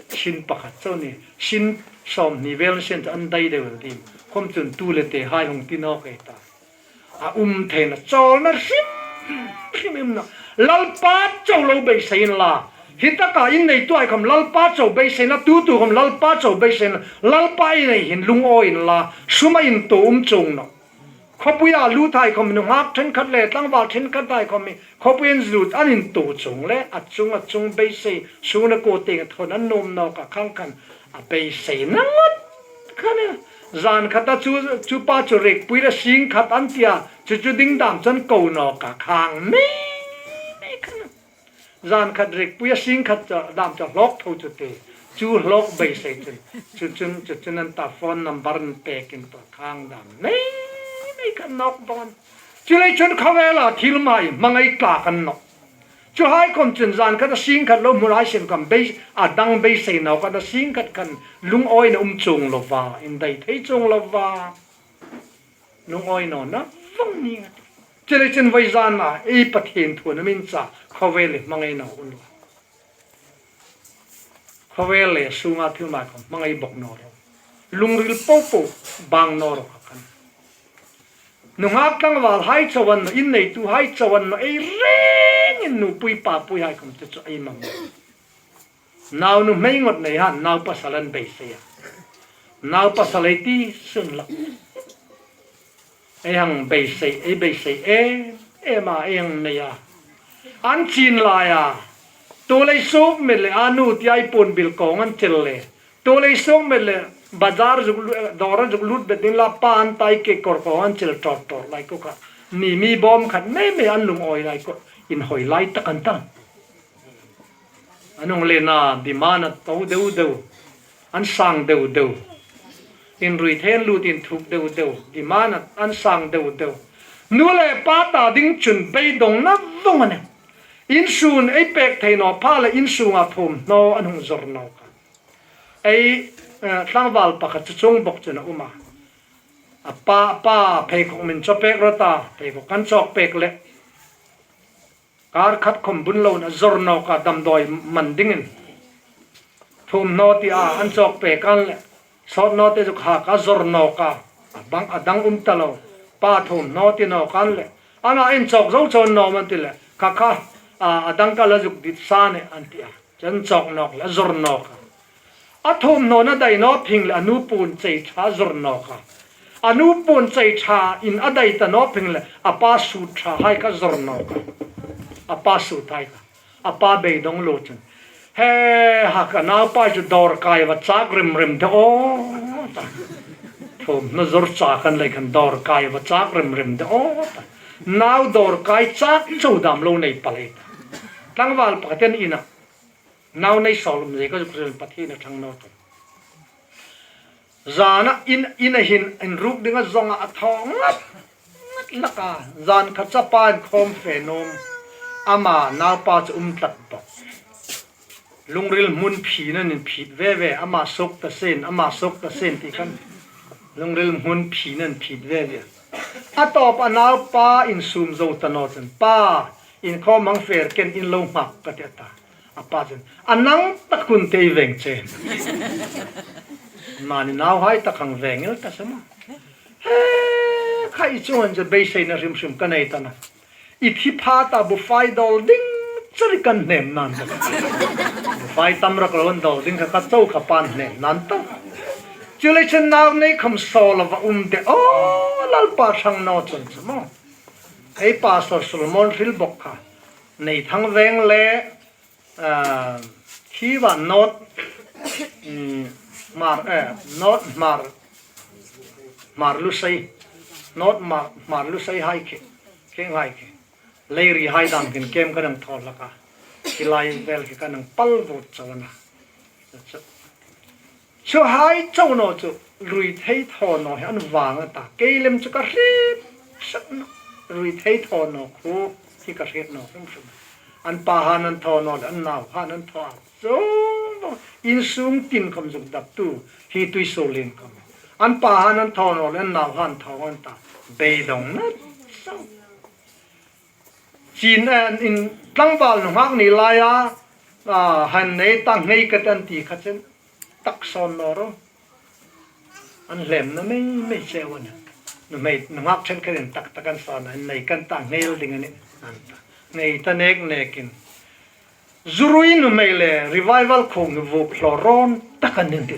Sin pakhat chau ni. Sin sawmhni vel sin an dai deu ding. Khom chun tu le te hai hung ti nawk ei ta. A um theina chawlna hrim hrim im naw. Lalpa chau lo beisei inla. Hi taka in neitu hai khom Lalpa chau beisei na, tu tu khom Lalpa chau beisei na. Lalpa i nei hin lungawi inla. Suma in tu um chuong naw. Khawpuia lut hai khom nunghak ṭhenkhat le tlangval ṭhenkhat hai khom mi. Khawpuiin lut an in tu chuong le. A chung a chung beisei. Suna ko teng thawn an nuom nawk a khang khan. A beisei na ngot khan. Zan khata chu, chu pa chu rekpui la sing khat an tia, chu chu ding dam chun ko nawk a khang mei mei khan. Zan khat rekpui a sing khat chu dam chu hlawk tho chu te. Chu hlawk beisei chun. Chu chun, chu chun an ta phone number an pek in pa khang dam mei mei khan nawk bawk an. Chu lei chun khawvela thil hmai hmangai tlak an nawh. Chu hai khom chun zan khat a sing khat lo hmu lai sin khom bei, a dang beisei naw khat a sing khat khan lungawina um chuong lo va, in dai thei chuong lo va. Lungawi nawna vawng ni nga. Chu lei chun voi zan a, ei Pathien thu na min cha, khawvel le hmangai naw un la. Khawvel le sunga thil hmai khom hmangai bawk naw ro. Lungril po po bang naw ro kha khan. Nunghak tlangval hai chau an naw, in neitu hai chau an naw, ei rengin nupui papui hai khom chu chu ei mam. Nau nuhmei ngot nei han, nau pasal an beisei a. Nau pasal ei ti sun la. Ei hang beisei, ei beisei em em a, ei hang nei a. An chin lai a. Tu lei suk met le a nu ti ai pun bil kawng an chel le. Tu lei suk met le bazar zuk lu-, dawr an zuk lut bet ding la pa an tai ke kawr kawng an chel tor tor lai ko kha. Ni mi bawm khat mei mei an lungawi lai ko. Inhawi lai tak an ta. An hung le na demand a to deu deu. An sang deu deu. Inrui then lut inthuk deu deu. Demand a an sang deu deu. Nu le pa ta ding chun beidongna vawng a nih. Insung ei pek thei naw pha le insunga thum hnaw an hung zawr naw kha. Ei, eh, tlangval pakhat chu chuong bawk chun a um a. A pa, a pa, pheikhawk min chaw pek rawh ta, pheikhawk kan chawk pek leh. Kar khat khawm bun loin a zawr nawk a, damdawi man dingin. Thum naw ti a, an chawk pek an leh. Sawt naw te zuk hak a zawr nawk a. A bang, a dang um ta lo. Pa thum naw ti nawk an leh. Ana in chawk zo chun naw man ti leh. Kha kha, a, a dang ka la zuk dit sa ni an ti a. Chun chawk nawk leh, a zawr nawk a. A thum nawna dai naw phing leh a nu puon chei ṭha zawr nawk a. A nu puon chei ṭha in a dai ta naw phing leh a pa suit ṭha hai kha zawr nawk a. A pa suit hai kha. A pa beidong lo chun. He, ha ka naupa chu dawr kai va chak rim rim de aw ta. Thum naw zawr chak an lei khan dawr kai va chak rim rim de aw ta. Nau dawr kai chak chau dam lo nei palei ta. Tlangval pakhatin ina. Nau nei sawl um zei ka zuk zel Pathien a thang naw ta. Zana in, ina hin, inruk dinga zonga a thaw ngat, ngat lak a. Zan khat chapa inkhawm fe nuom. Ama naupa chu um tlat bawk. Lungril hmun phina inphit ve ve. Ama suok ta sien, ama suok ta sien ti khan. Lungril hmun phina inphit ve ve. A tawp a naupa insum zo ta naw chun. Pa, inkhawm hang fe ro, ken in lo nghak ka ti ta. A pa chun, a nang tak hun te i veng che. Mani nauhai tak hang veng el ta se maw. He, khai chuan chu beiseina hrim hrim ka nei ta na. I thi pha ta bufai dawl ding char i kan hnem nan ta. Bufai tam rak lo an dawl ding kha ka chau ka pan hnem nan ta. Chu le chun nau nei khawm sawl a va um de. Aw, Lalpa thang naw chun chu maw. Ei Pastor Solomon hril bawk kha. Nei thang veng le Ah, khi va not, mm, Hmar, eh, not Hmar, Hmar Lusei, not Hmar, Hmar Lusei hai khi, khi hai khi. Leiri hai dam khin kem ka nang thaw hlak a. Khi lai vel khi ka nang pal vut chau a na. Chu hai chau naw chu, rui thei thaw naw hi an vang a ta. Kei lem chu ka hriet sat naw. Rui thei thaw naw khu hi ka hriet naw hrim hrim. An pa han an thaw naw le, an nau han an thaw a. Chu insung tin khawm zuk dap tu, hi Tuisuolien khawm. An pa han an thaw naw le, an nau han thaw an ta. Beidong na chau. Chin, eh, in tlangval nunghak ni laia, ah, han nei ta nghei ka tan ti kha chen tak sawn naw ro. An hlem na mei mei che wan. Nuhmei nunghak chen kha in tak tak an sawn a, nei kan ta nghei ding a nih. An ta. Nghei ta nek nekin. Zurui nuhmei le revival khung vuk hlaw rawn tak an nih ti.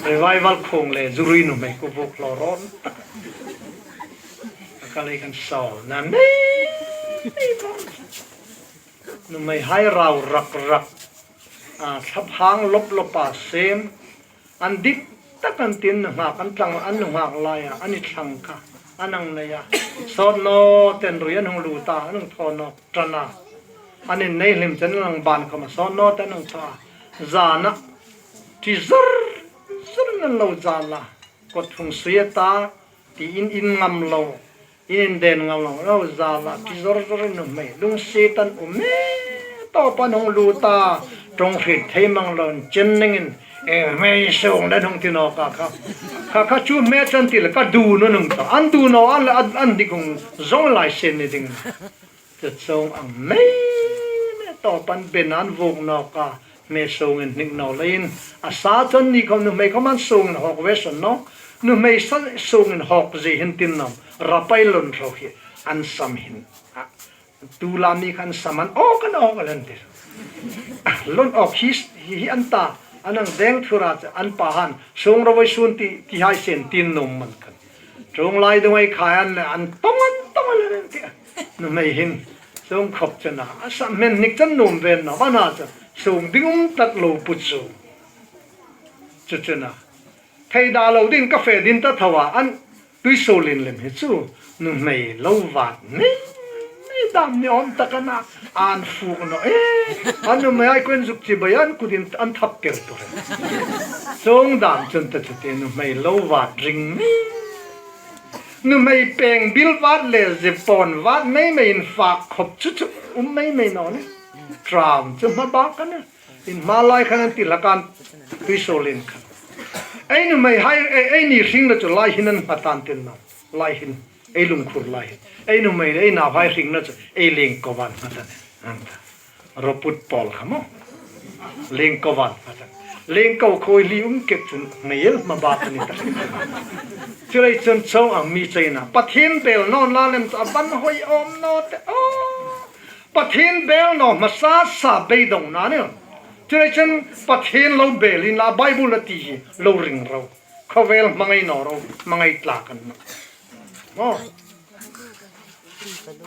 Revival khung le zurui nuhmei khu vuk hlaw rawn tak. Ka lei kan sawl na nei. Nuhmei hai rau rak rak. A, thlaphang lop lop a sem. An dit tak an tin nunghak an tlang an nunghak laia, an i thlang kha. An ang nei a. Sawt naw ten rui an hung lut a, an hung thaw nawk ṭan a. An innei hlim chen an ang ban khawm a sawt naw ten an hung thaw a. Zana. Ti zur, zur an lo zal a. Kawt hung sui a ta, tiin in ngam lo, in inden ngam lo, lo zal a, ti zor zor in nuhmei, lungsiet an um e, tawp an hung lut a, ṭawng hriet thei mang lo, chen nengin, e, hmei sung le hung ti nawk a kha. Kha kha chu hme chan ti le ka du naw nung ta, an du naw an le an, an dik hung zawng lai sen ni ding. Chu chuong ang mei mei tawp an ben an vuk nawk a, hme sungin hnik naw leiin, a sa chun ni khawm nuhmei khawm an sungin hawk ve sawn naw, nuhmei sa sungin hawk zie hin tin naw, rapai lon tho hi, an sam hin. A, tu la mi khan sam an awk an awk a len tir. A, lon awk hi, hi, hi an ta, an ang deng thura chu, an pa han, sung ro voi sun ti, ti hai sen tin nuom man khan. Ṭawng lai dung ei khai an le an tawng an tawng a le ren ti a. Nuhmei hin sung khawp chena a sam hmen hnik chan nuom ven naw, a na chu sung ding um tak lo pu chu. Chu chena. Thei da lo din ka fe din ta thawa an Tuisuolien lem hi chu nuhmei lo vat nei, nei dam ni awm tak a na. An fuk naw e. An nuhmei ai kuen zuk chibai an kutin an thap tir tur. Sung dam chun ta chu te nuhmei lo vat ring ni. Nuhmei peng bil vat le zipawn vat mei mei in fak khawp chu chu um mei mei naw ni. Tram chu hma bak ka na. In hma lai khan an ti hlak an Tuisuolien khan. Ei nuhmeihai, ei, eini hringna chu lai hin an hmatan tin na. Lai hin, ei lungkhur lai hin. Ei nuhmei le ei nauhai hringna chu ei lengkovan hmatan. Ang ta. Roput pawl kha maw. Lengkovan hmatan. Lengko khoi li um kek chun ngei el hma bak a ni ta. Chuleiin chun chuong ang mi cheina. Pathien bel naw la lem chu a van hoi awm naw te. Oh. Pathien bel naw hmasa sa beidongna ni. Chuleiin chun Pathien lo bel inla Bible a ti hi lo ring ro. Khawvel hmangai naw ro, hmangai tlak an na. Oh.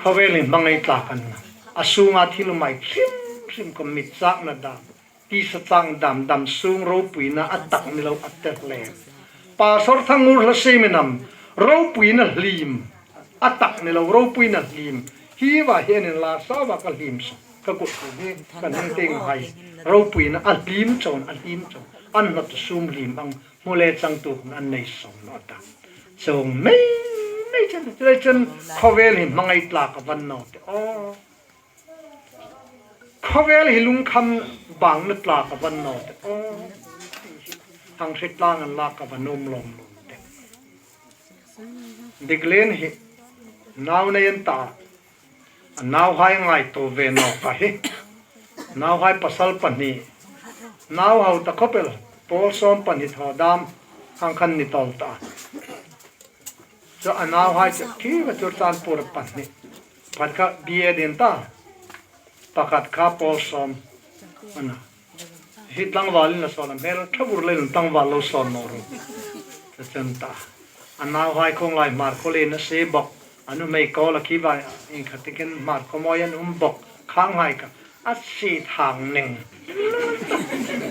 Khawvel hi hmangai tlak an na. A sunga thil umhai hrim hrim khawm, mit chakna dam, tisa chang dam, dam sung ropuina a tak ni lo a ti hle. Pastor Thangngur Hlasiem in am, ropuina hlim a tak ni lo, ropuina hlim. Hi va hi an inla, sawa ka hlim sa. Ka kut hi, ka ning ting hai. Ropuina a hlim chun, a hlim chun. An hnawt sum hlim ang, hmu le changtu khawm an nei sawm naw ta. Chuong mei mei chun, chuleiin chun khawvel hi hmangai tlak a van naw te. Oh. Khawvel hi lungkham bangna tlak a van naw te. Oh. Hang hre tlang an lak a van um lawm lawm te. Diklen hi nau nei an ta. A nauhai ngaituo ve nawk a hi. Nauhai pasal pahni. Nau hau ta khawp el. Pawl sawm pahni thaw dam. Hang khan ni tawl ta. Chu a nauhai chu khi va Churachandpur pahni. Pakhat kha B A ding ta. Pakhat kha pawl sawm. Ana. Hi tlangvalin a sawn a, hmel ṭha bur leiin tlangval lo sawn naw ro. Chu chun ta. A nauhai khawm lai Hmarkhawlien a sie bawk. A nuhmei kawl a khi vai, ieng khat tikin Hmarkhawmawi an um bawk. Khanghai kha a sie thang ning.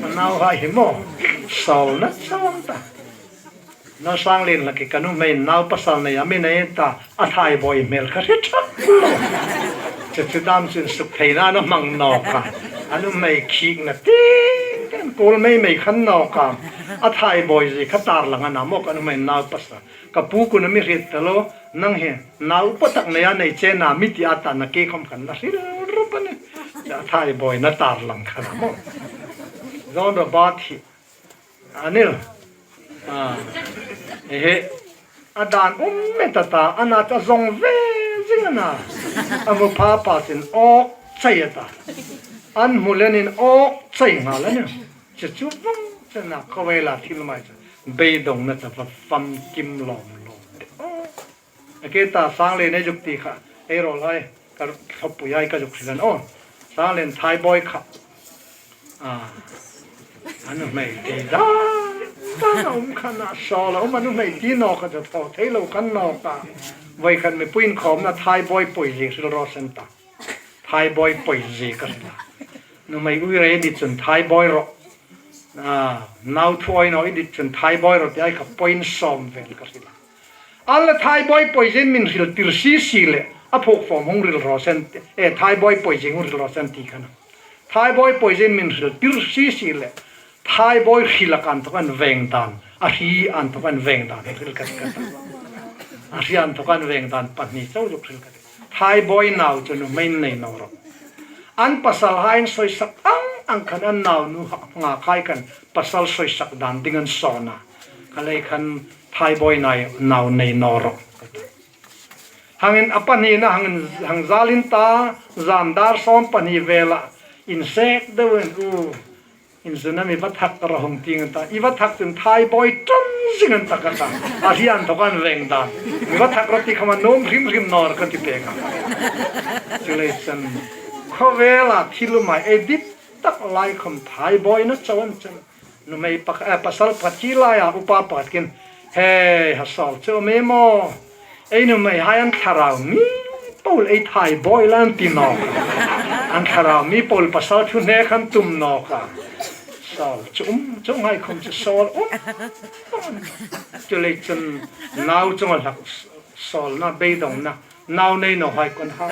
A nauhai hi maw. Sawlna chawng ta. Naw Sanglien la ki ka nuhmei nau pasal nei a mi nei ta, a Thaibawi hmel kha hre ṭhak lo. Chu chu dam chun suk theina a hmang nawk a. A nuhmei khikna ting kan kul mei mei khan nawk a. A Thaibawi zie kha tar lang a na maw ka nuhmei nau pasal. Ka pu kun a mi hriet ta lo, nang hi nau upa tak nei a nei che na mi ti a ta na ke khawm khan na hril rup a ni. A Thaibawi na tar lang khan a maw. John Robert hi. A ni. A. Ehe. A dan um met a ta, a na ta zong ve zing a na. A hmu pha pha sin awk chai a ta. An hmu lenin awk chai nghal a ni. Chu chu vang chu na khawvela thil umhai chu. Beidongna chu va famkim lawm lawm. A ke ta Sanglien ei zuk ti kha, ei rawl hai, ka thlawpui hai ka zuk hril a ni aw. Sanglien Thaibawi kha. A, a nuhmei ti dan, dan a um khan a sawl a um a nuhmei ti nawk a chu thaw thei lo khan nawk a. Voi khan mipuiin khawmna Thaibawi pawi zie hril raw se ta. Thaibawi pawi zie ka hril a. Nuhmei uire i dit chun Thaibawi rawh. A, nau thu awi naw i dit chun Thaibawi rawh ti hai kha point sawm vel ka hril a. An la Thaibawi pawi ziein min hril tir si si le, a phuok fawm hung hril raw se, e, Thaibawi pawi zie hung hril raw se ti khan. Thaibawi pawi ziein min hril tir si si le, Thaibawi hril a kan thawk an veng dan, a hri an thawk an veng dan, hril ka ti ka ta. A hri an thawk an veng dan, pahni chau zuk hril ka ti. Thaibawi nau chu nuhmeiin nei naw ro. An pasalhaiin sawisak ang ang khan an naunu ha, nga khai khan pasal sawisak dan ding an sawn a. Kha lei khan Thaibawi nai, nau nei naw ro. Hangin a pahnina hangin, hang zalin ta, zan dar sawm pahni vela, insek deuin u, inzuna mi va thak ka ra hung ting ta, i va thak chun Thaibawi ṭan zing an ta ka ta, a hri an thawk an veng dan. Mi va thak ra ti khawma nuom hrim hrim naw ka ti pek a. Chuleiin chun, khawvela thil umhai ei dit tak lai khawm Thaibawina chau an chun. Nuhmei pak-, eh, pasal pakhat khi laia upa pakhat khin, "He, ha sawl chu mi maw? Ei nuhmeihai an thlarau mi po le ei Thaibawi la an ti nawk a. An thlarau mi po le pasal thu hne khan tum nawk a." Sawl chu um, chuonghai khawm chu sawl um. Chuleiin chun nau chunga hlak sawlna, beidongna. Nau nei nawhai khawm ha.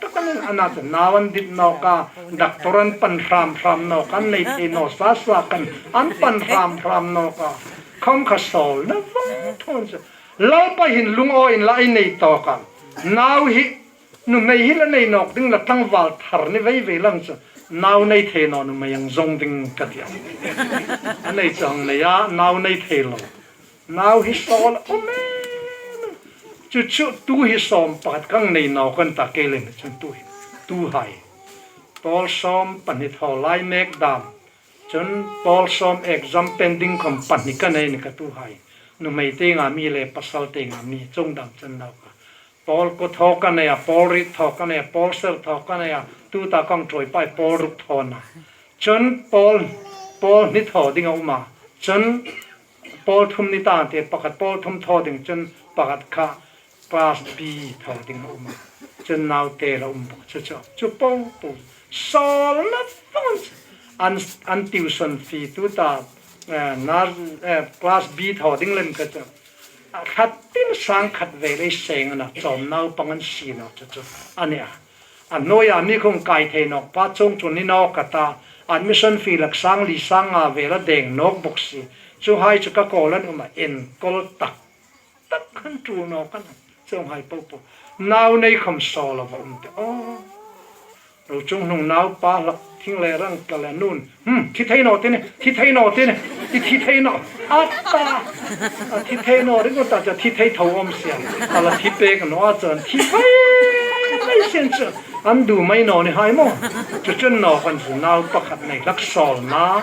Taka nen a na chu nau an dit nawk a, doctor an pan hram hram nawk a, an nei thei naw sa sa khan an pan hram hram nawk a. Khawm kha sawlna vawng thawn chu. Lalpa hin lungawi inla ei nei tawk a. Nau hi, nuhmei hi la nei nawk ding la tlangval thar ni vei vei lang chu. Nau nei thei naw nuhmei ang zong ding ka ti a. A nei chu hang nei a, nau nei thei lo. Nau hi sawl a um em. Chu chu tu hi sawm pakhat ka nei naw ka ta kei lem chun tu hi. Tu hai. Pawl sawm pahni thaw lai mek dam. Chun pawl sawm exam pending khom pahni ka nei ni ka tu hai. Nuhmei tienga mi le pasal tienga mi chuong dam chun nau ka. Pawl kuo thaw ka nei a, pawl riet thaw ka nei a, pawl ser thaw ka nei a, tuta kong ṭhuoi pei pawl ruk thaw na. Chun pawl, pawl hni thaw ding a um a. Chun pawl thum ni ta ti pakhat pawl thum thaw ding chun pakhat kha class B thaw ding a um a. Chun naute la um bawk chu chu. Chu po po. Sawl na vong. An, an tuition fee tuta, eh, nar, eh, class B thaw ding lem ka chu. A khat tin sang khat ve lei seng ana chawm naupang an si naw chu chu. A ni a. A hnuoia mi khom kai thei nawk pa chuong chu ni naw ka ta. Admission fee lak sang li sang nga ve la deng nawk bawk si. Chu hai chu ka kawl an um a enkawl tak. Tak khan tul nawk an. Chuong hai po po. Nau nei khom sawl a va um te. Oh. Ro chung hnung naupa hlak thing le rang tla le nun. Hmm, thi thei naw ti ni, thi thei naw ti ni. I thi thei naw. A ta. A thi thei naw ring ta cha thi thei tho um sia. A la thi pek naw a chan thi vai vai sien chu. An du mai naw ni hai maw. Chu chun naw kan chu nau pakhat nei hlak sawl na.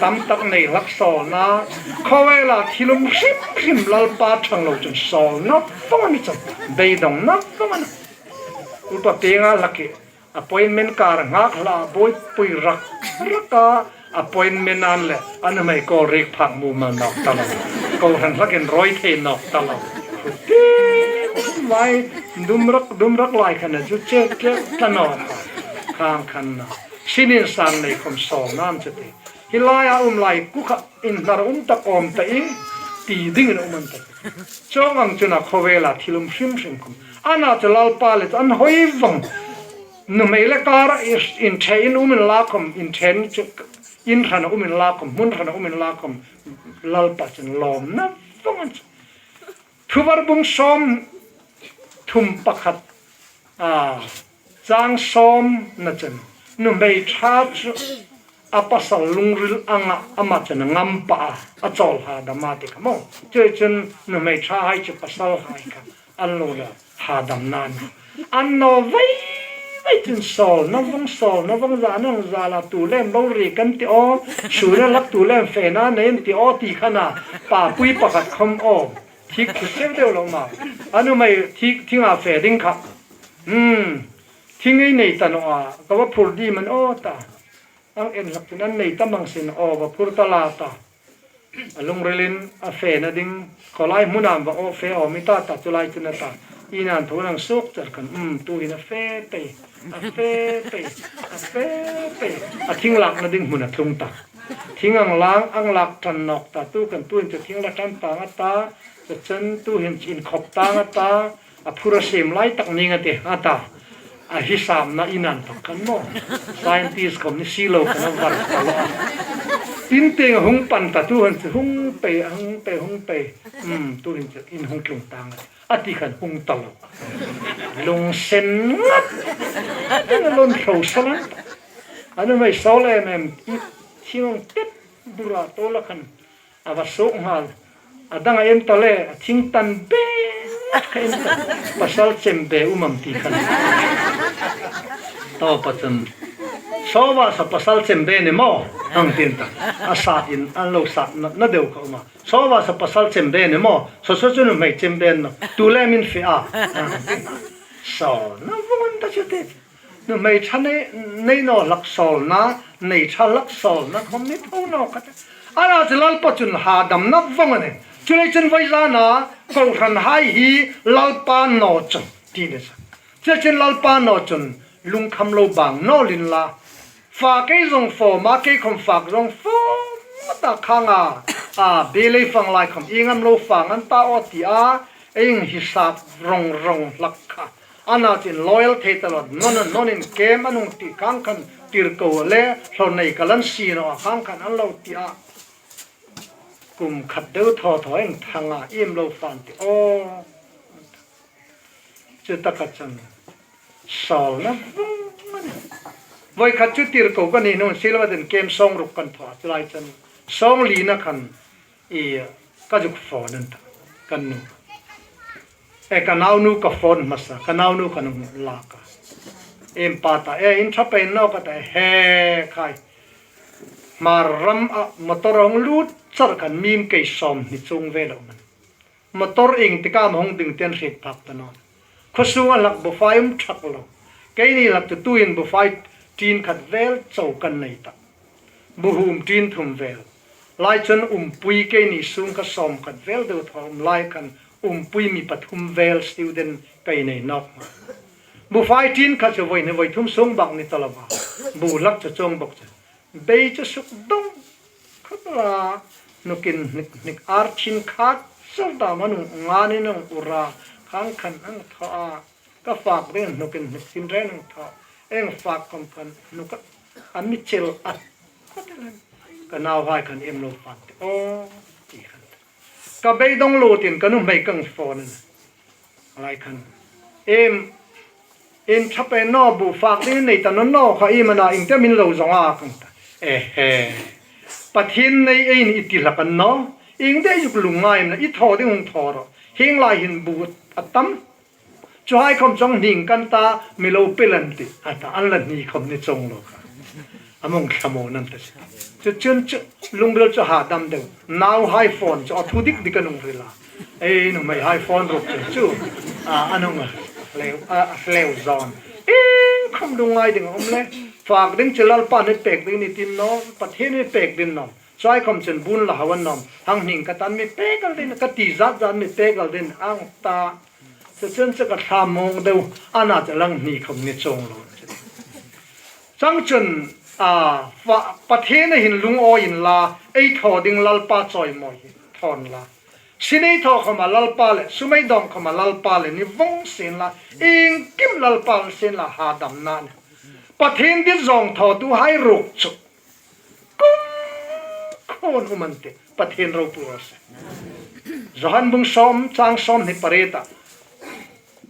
Tam tak nei hlak sawl na. Khawvela thil um hrim hrim Lalpa chang lo chun sawl na. Vong a ni chu. Beidong na vong a na. Upa pienga hlak hi. Appointment kar nghak hla buoipui rak rak a appointment an le an hmei kawl riek phak mumal nawk ta lo. Kohran hlakin rawi thei nawk ta lo. Ti mai dum rak dum rak lai khan a chu che che ta nawk a. Khang khan na. Sinin san nei khom sawl nan che ti. Hi laia um lai ku kha inhnar um tak awm ta i ti dingin um an ta. Chuong ang chun a khawvela thil um hrim hrim khom. Ana chu Lalpa le chu an hoi vong. Nuhmei le kara in ṭhe in um inla khom, in ṭhen chu, in hrana um inla khom, hmun hrana um inla khom, Lalpa chun lawmna vong an chu. Thuvar bung sawm thum pakhat, a, chang sawm na chun, nuhmei ṭha chu a pasal lungril anga ama chun a ngam pah a, a chawl hadam a ti kha maw. Chu chun nuhmei ṭha hai chu pasal hai kha an lo la hadam nan. An naw vai vai chun sawl na vong, sawl na vong, za nang za la tu lem lo ri kan ti aw, su na lak tu lem fe na nei an ti aw ti khan a, papui pakhat khom aw. Thik thut deu deu lo ma. A nuhmei thik thinga fe ding kha. Hmm. Thing ei nei ta naw a, ka va phur di man aw ta. Ang en hlak chun an nei ta mang sin aw va phur ta la ta. A lungrilin a fena ding, khawlai hmuna va aw fe aw mi ta ta chu lai chun a ta. I nan thu nang suk char kan, um, tu hin a fe pei, a fe pei, a fe pei. A thing lakna ding hmun a tlung ta. Thing ang lang, ang lak ṭan nawk ta, tu kan tu hin chu thing la ṭan ta nga ta, chu chun tu hin chu inkhop ta nga ta, a phur a siem lai tak ning a ti, a ta. A hi samna i nan tak kan maw. Scientist khom ni si lo kan a var ta lo. In tieng hung pan ta tu han chu hung pei, hung pei, hung pei. Hmm, tu hin chu in hung tlung ta nga. A ti khan hung ta lo. Lungsen ngat. A ti na lon hro sa lang. A nuhmei sawl em em. I thing tep bura to la khan. A va suk nghal. A dang a en ta le, a thing tan be kha en ta. Pasal chem be um am ti khan. Tawpa chun. Saw va sa pasal chem be ni maw? Ang tin ta. A sat in, an lo sat na, na deu kha um a. Saw va sa pasal chem be ni maw? Saw saw chu nuhmei chem be ni maw? Tu le min fe a. Ang tin ta. Saw na vong an ta chu te. Nuhmei ṭha nei, nei naw hlak sawl na, nei ṭha hlak sawl na, khom ni tho naw ka ta. Ana chu Lalpa chun hadam na vong a ni. Chu lei chun voi zana, kohran hai hi Lalpa naw chun, ti ni sa. Chu chun Lalpa naw chun, lungkham lo bang naw lin la. Fa kei zong fawm a, kei khom fak zong fawm ta khang a. A, be lei fang lai khom, ieng am lo fang an ta aw ti a, ei hi sap rong rong hlak kha. Ana chin loyal thei ta lo, non, non in kem an hung ti khang khan tirko le, hlor nei ka lan si naw a khang khan an lo ti a. Kum khat deu thaw thaw in thang a, iem lo fan ti aw. Chu taka chun, sawl na vong a ni. Voi khat chu tirko ka ni nun, Silvatin kem sawng ruk kan thaw a, chu lai chun sawng lina khan i ka zuk phone an ta, kan nu. E, ka naunu ka phone hmasa, ka naunu kan hung lak a. Em pa ta, e, in ṭha pei naw ka ta, he khai. Hmar ram a motor hung lut char khan mi kei sawmhni chuong vel a um a. Motor ieng tika am hung ding ti an hriet phak ta naw. Khuo sunga hlak bufai um ṭhak lo. Keini hlak chu tuin bufai ṭin khat vel chau kan nei ta. Bu hum ṭin thum vel. Lai chun umpui keini sung kha sawm khat vel deu thaw um lai khan umpui mi pathum vel student ka nei nawk. Bufai ṭin khat chu voi hni voi thum sung bak ni ta lo va. Bu hlak chu chuong bawk chu. Bei chu suk dawng khawp la, hnukin hnik, hnik ar ṭhin khat chau ta ma nung nga ni nung ura, khang khan ang thaw a, ka fak ding hnukin hnik sin ren ang thaw, eng fak khom khan hnuk a, a mi chel a. Ka nauhai khan em lo fan te, aw, ti khan. Ka beidong lutin ka nuhmei kan phone a. Lai khan, em, in ṭha pei naw, bu fak ding nei ta naw naw kha, iem a na, ieng tin am in lo zawng a, kan ta. Ehe. Pathien nei ei ni i ti hlak a ni naw. Ieng deu zuk lungngai am na, i thaw ding hung thaw rawh. Hieng lai hin bu a tam. Chuhai khom chuong hning kan ta, mi lo pil an tih, a ta, an la hni khom ni chuong lo kha. A mong thlamo nan ta si. Chu chun chu, lungril chu hadam deu. Nauhai phone chu, a thu dik dik an hung hril a. Ei, nuhmeihai phone ruk chu, chu. A, an hung a, hleu, a, hleu zawn. Ieng khom lungngai ding a um le. Fak ding chu Lalpan i pek ding ni ti naw, Pathien i pek ding naw. Chuhai khom chun bun la hau an nawm. Hang hning ka tan mi pek al ding, ka ti zat zat mi pek al ding, ang ta. Chu chun chu ka thlamo deu, a na chu lang hni khom ni chuong lo. Chuong chun, a, fa-, Pathien a hin lungawi inla, ei thaw ding Lalpa chawimawi hi thaw inla. Sin ei thaw khoma Lalpa le, sum ei dawng khoma Lalpa le, ni vawng sien la, iengkim Lalpa sien la, hadamna ni. Pathien dit zawng thawtuhai ruok chu. Kumkhuoin um an tih, Pathien ropui raw se. Johan bung sawm, chang sawmhni pariet a.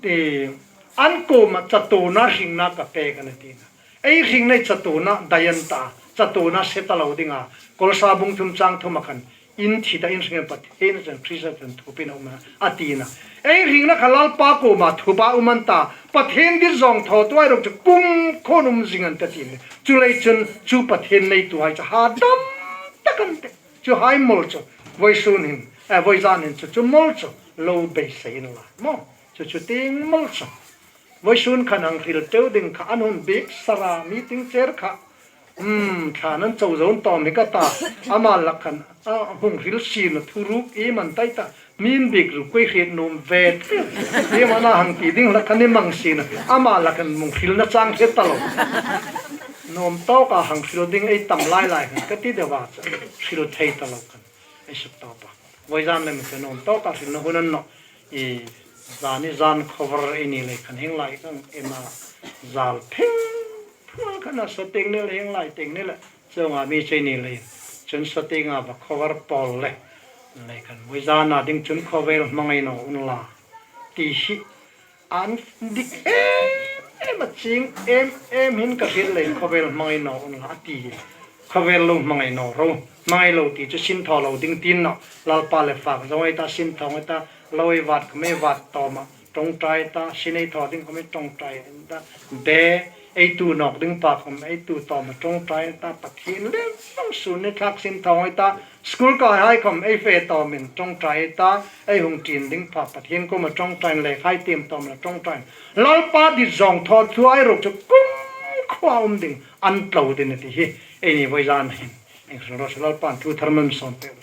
Ti, an kuoma chatuona hringna ka pek a nih ti a. Ei hringna chatuona dai an ta, chatuona se ta lo ding a. Kolose bung thum chang thum a khan, in thi ta in hring Pathien chun Krista chun thupin a um a, a ti a. Ei hringna kha Lalpa kuoma thupa um an ta, Pathien dit zawng thawtuhai ruok chu kumkhuoin um zing an tih a ti a. Chuleiin chun chu Pathien neituhai chu hadam tak an tih. Chuhai mawl chu, voisun hin, eh, voizan hin chu, chu mawl chu lo beisei inla. Maw, chu chu tieng mawl chu. Voisun khan hang hril teu ding kha an hung biek sara meeting chair kha. Hmm, thlan an chau zo an tawm hi ka ta. Ama lak khan, a, hung hril sin a thuruk iem an tai ta. Min biek ru koi hriet nuom ve. Iem a na hang ti ding lak khan i mang sin a. Ama lak khan hung hrilna chang hre ta lo. Nuom tawka hang hril ding ei tam lai lai khan ka ti deu a chu. Hril thei ta lo khan. Ei suk tawpa. Voizan le mi chu nuom tawka hrilna hun a ni nawh. I zani zan cover ei ni lei khan hieng lai khan ema zal phing phual khan a saw tieng ni le hieng lai tieng ni le. Chuonga mi chu ei ni lei. Chun saw tienga va cover pawl le. Lei khan voizana ding chun khawvel hmangai naw unla. Ti hi an dik em em a ching em em hin ka hril lei khawvel hmangai naw unla a ti hi. Khawvel lo hmangai naw ro. Hmangai lo ti chu sin thaw lo ding ti naw. Lalpa le fak zawng ei ta, sin thaw ei ta, lo ei vat khom ei vat tawm a, ṭawngṭai ta, sin ei thaw ding khom ei ṭawngṭai ta. Be, ei tu nawk ding pa khom ei tu tawm a ṭawngṭai ta, Pathien le zawng sun ni thlak sin thaw ei ta. School kaihai khom ei fe tawmin ṭawngṭai ta, ei hung ṭin ding pa Pathien kuoma ṭawngṭai, lekhai tiem tawm la ṭawngṭai. Lalpa dit zawng thawtuhai ruok chu kumkhuoin um ding an tlo ding a ti hi. Eini voizan hin. Eng sung ro se Lalpan thu thar man sawm pek.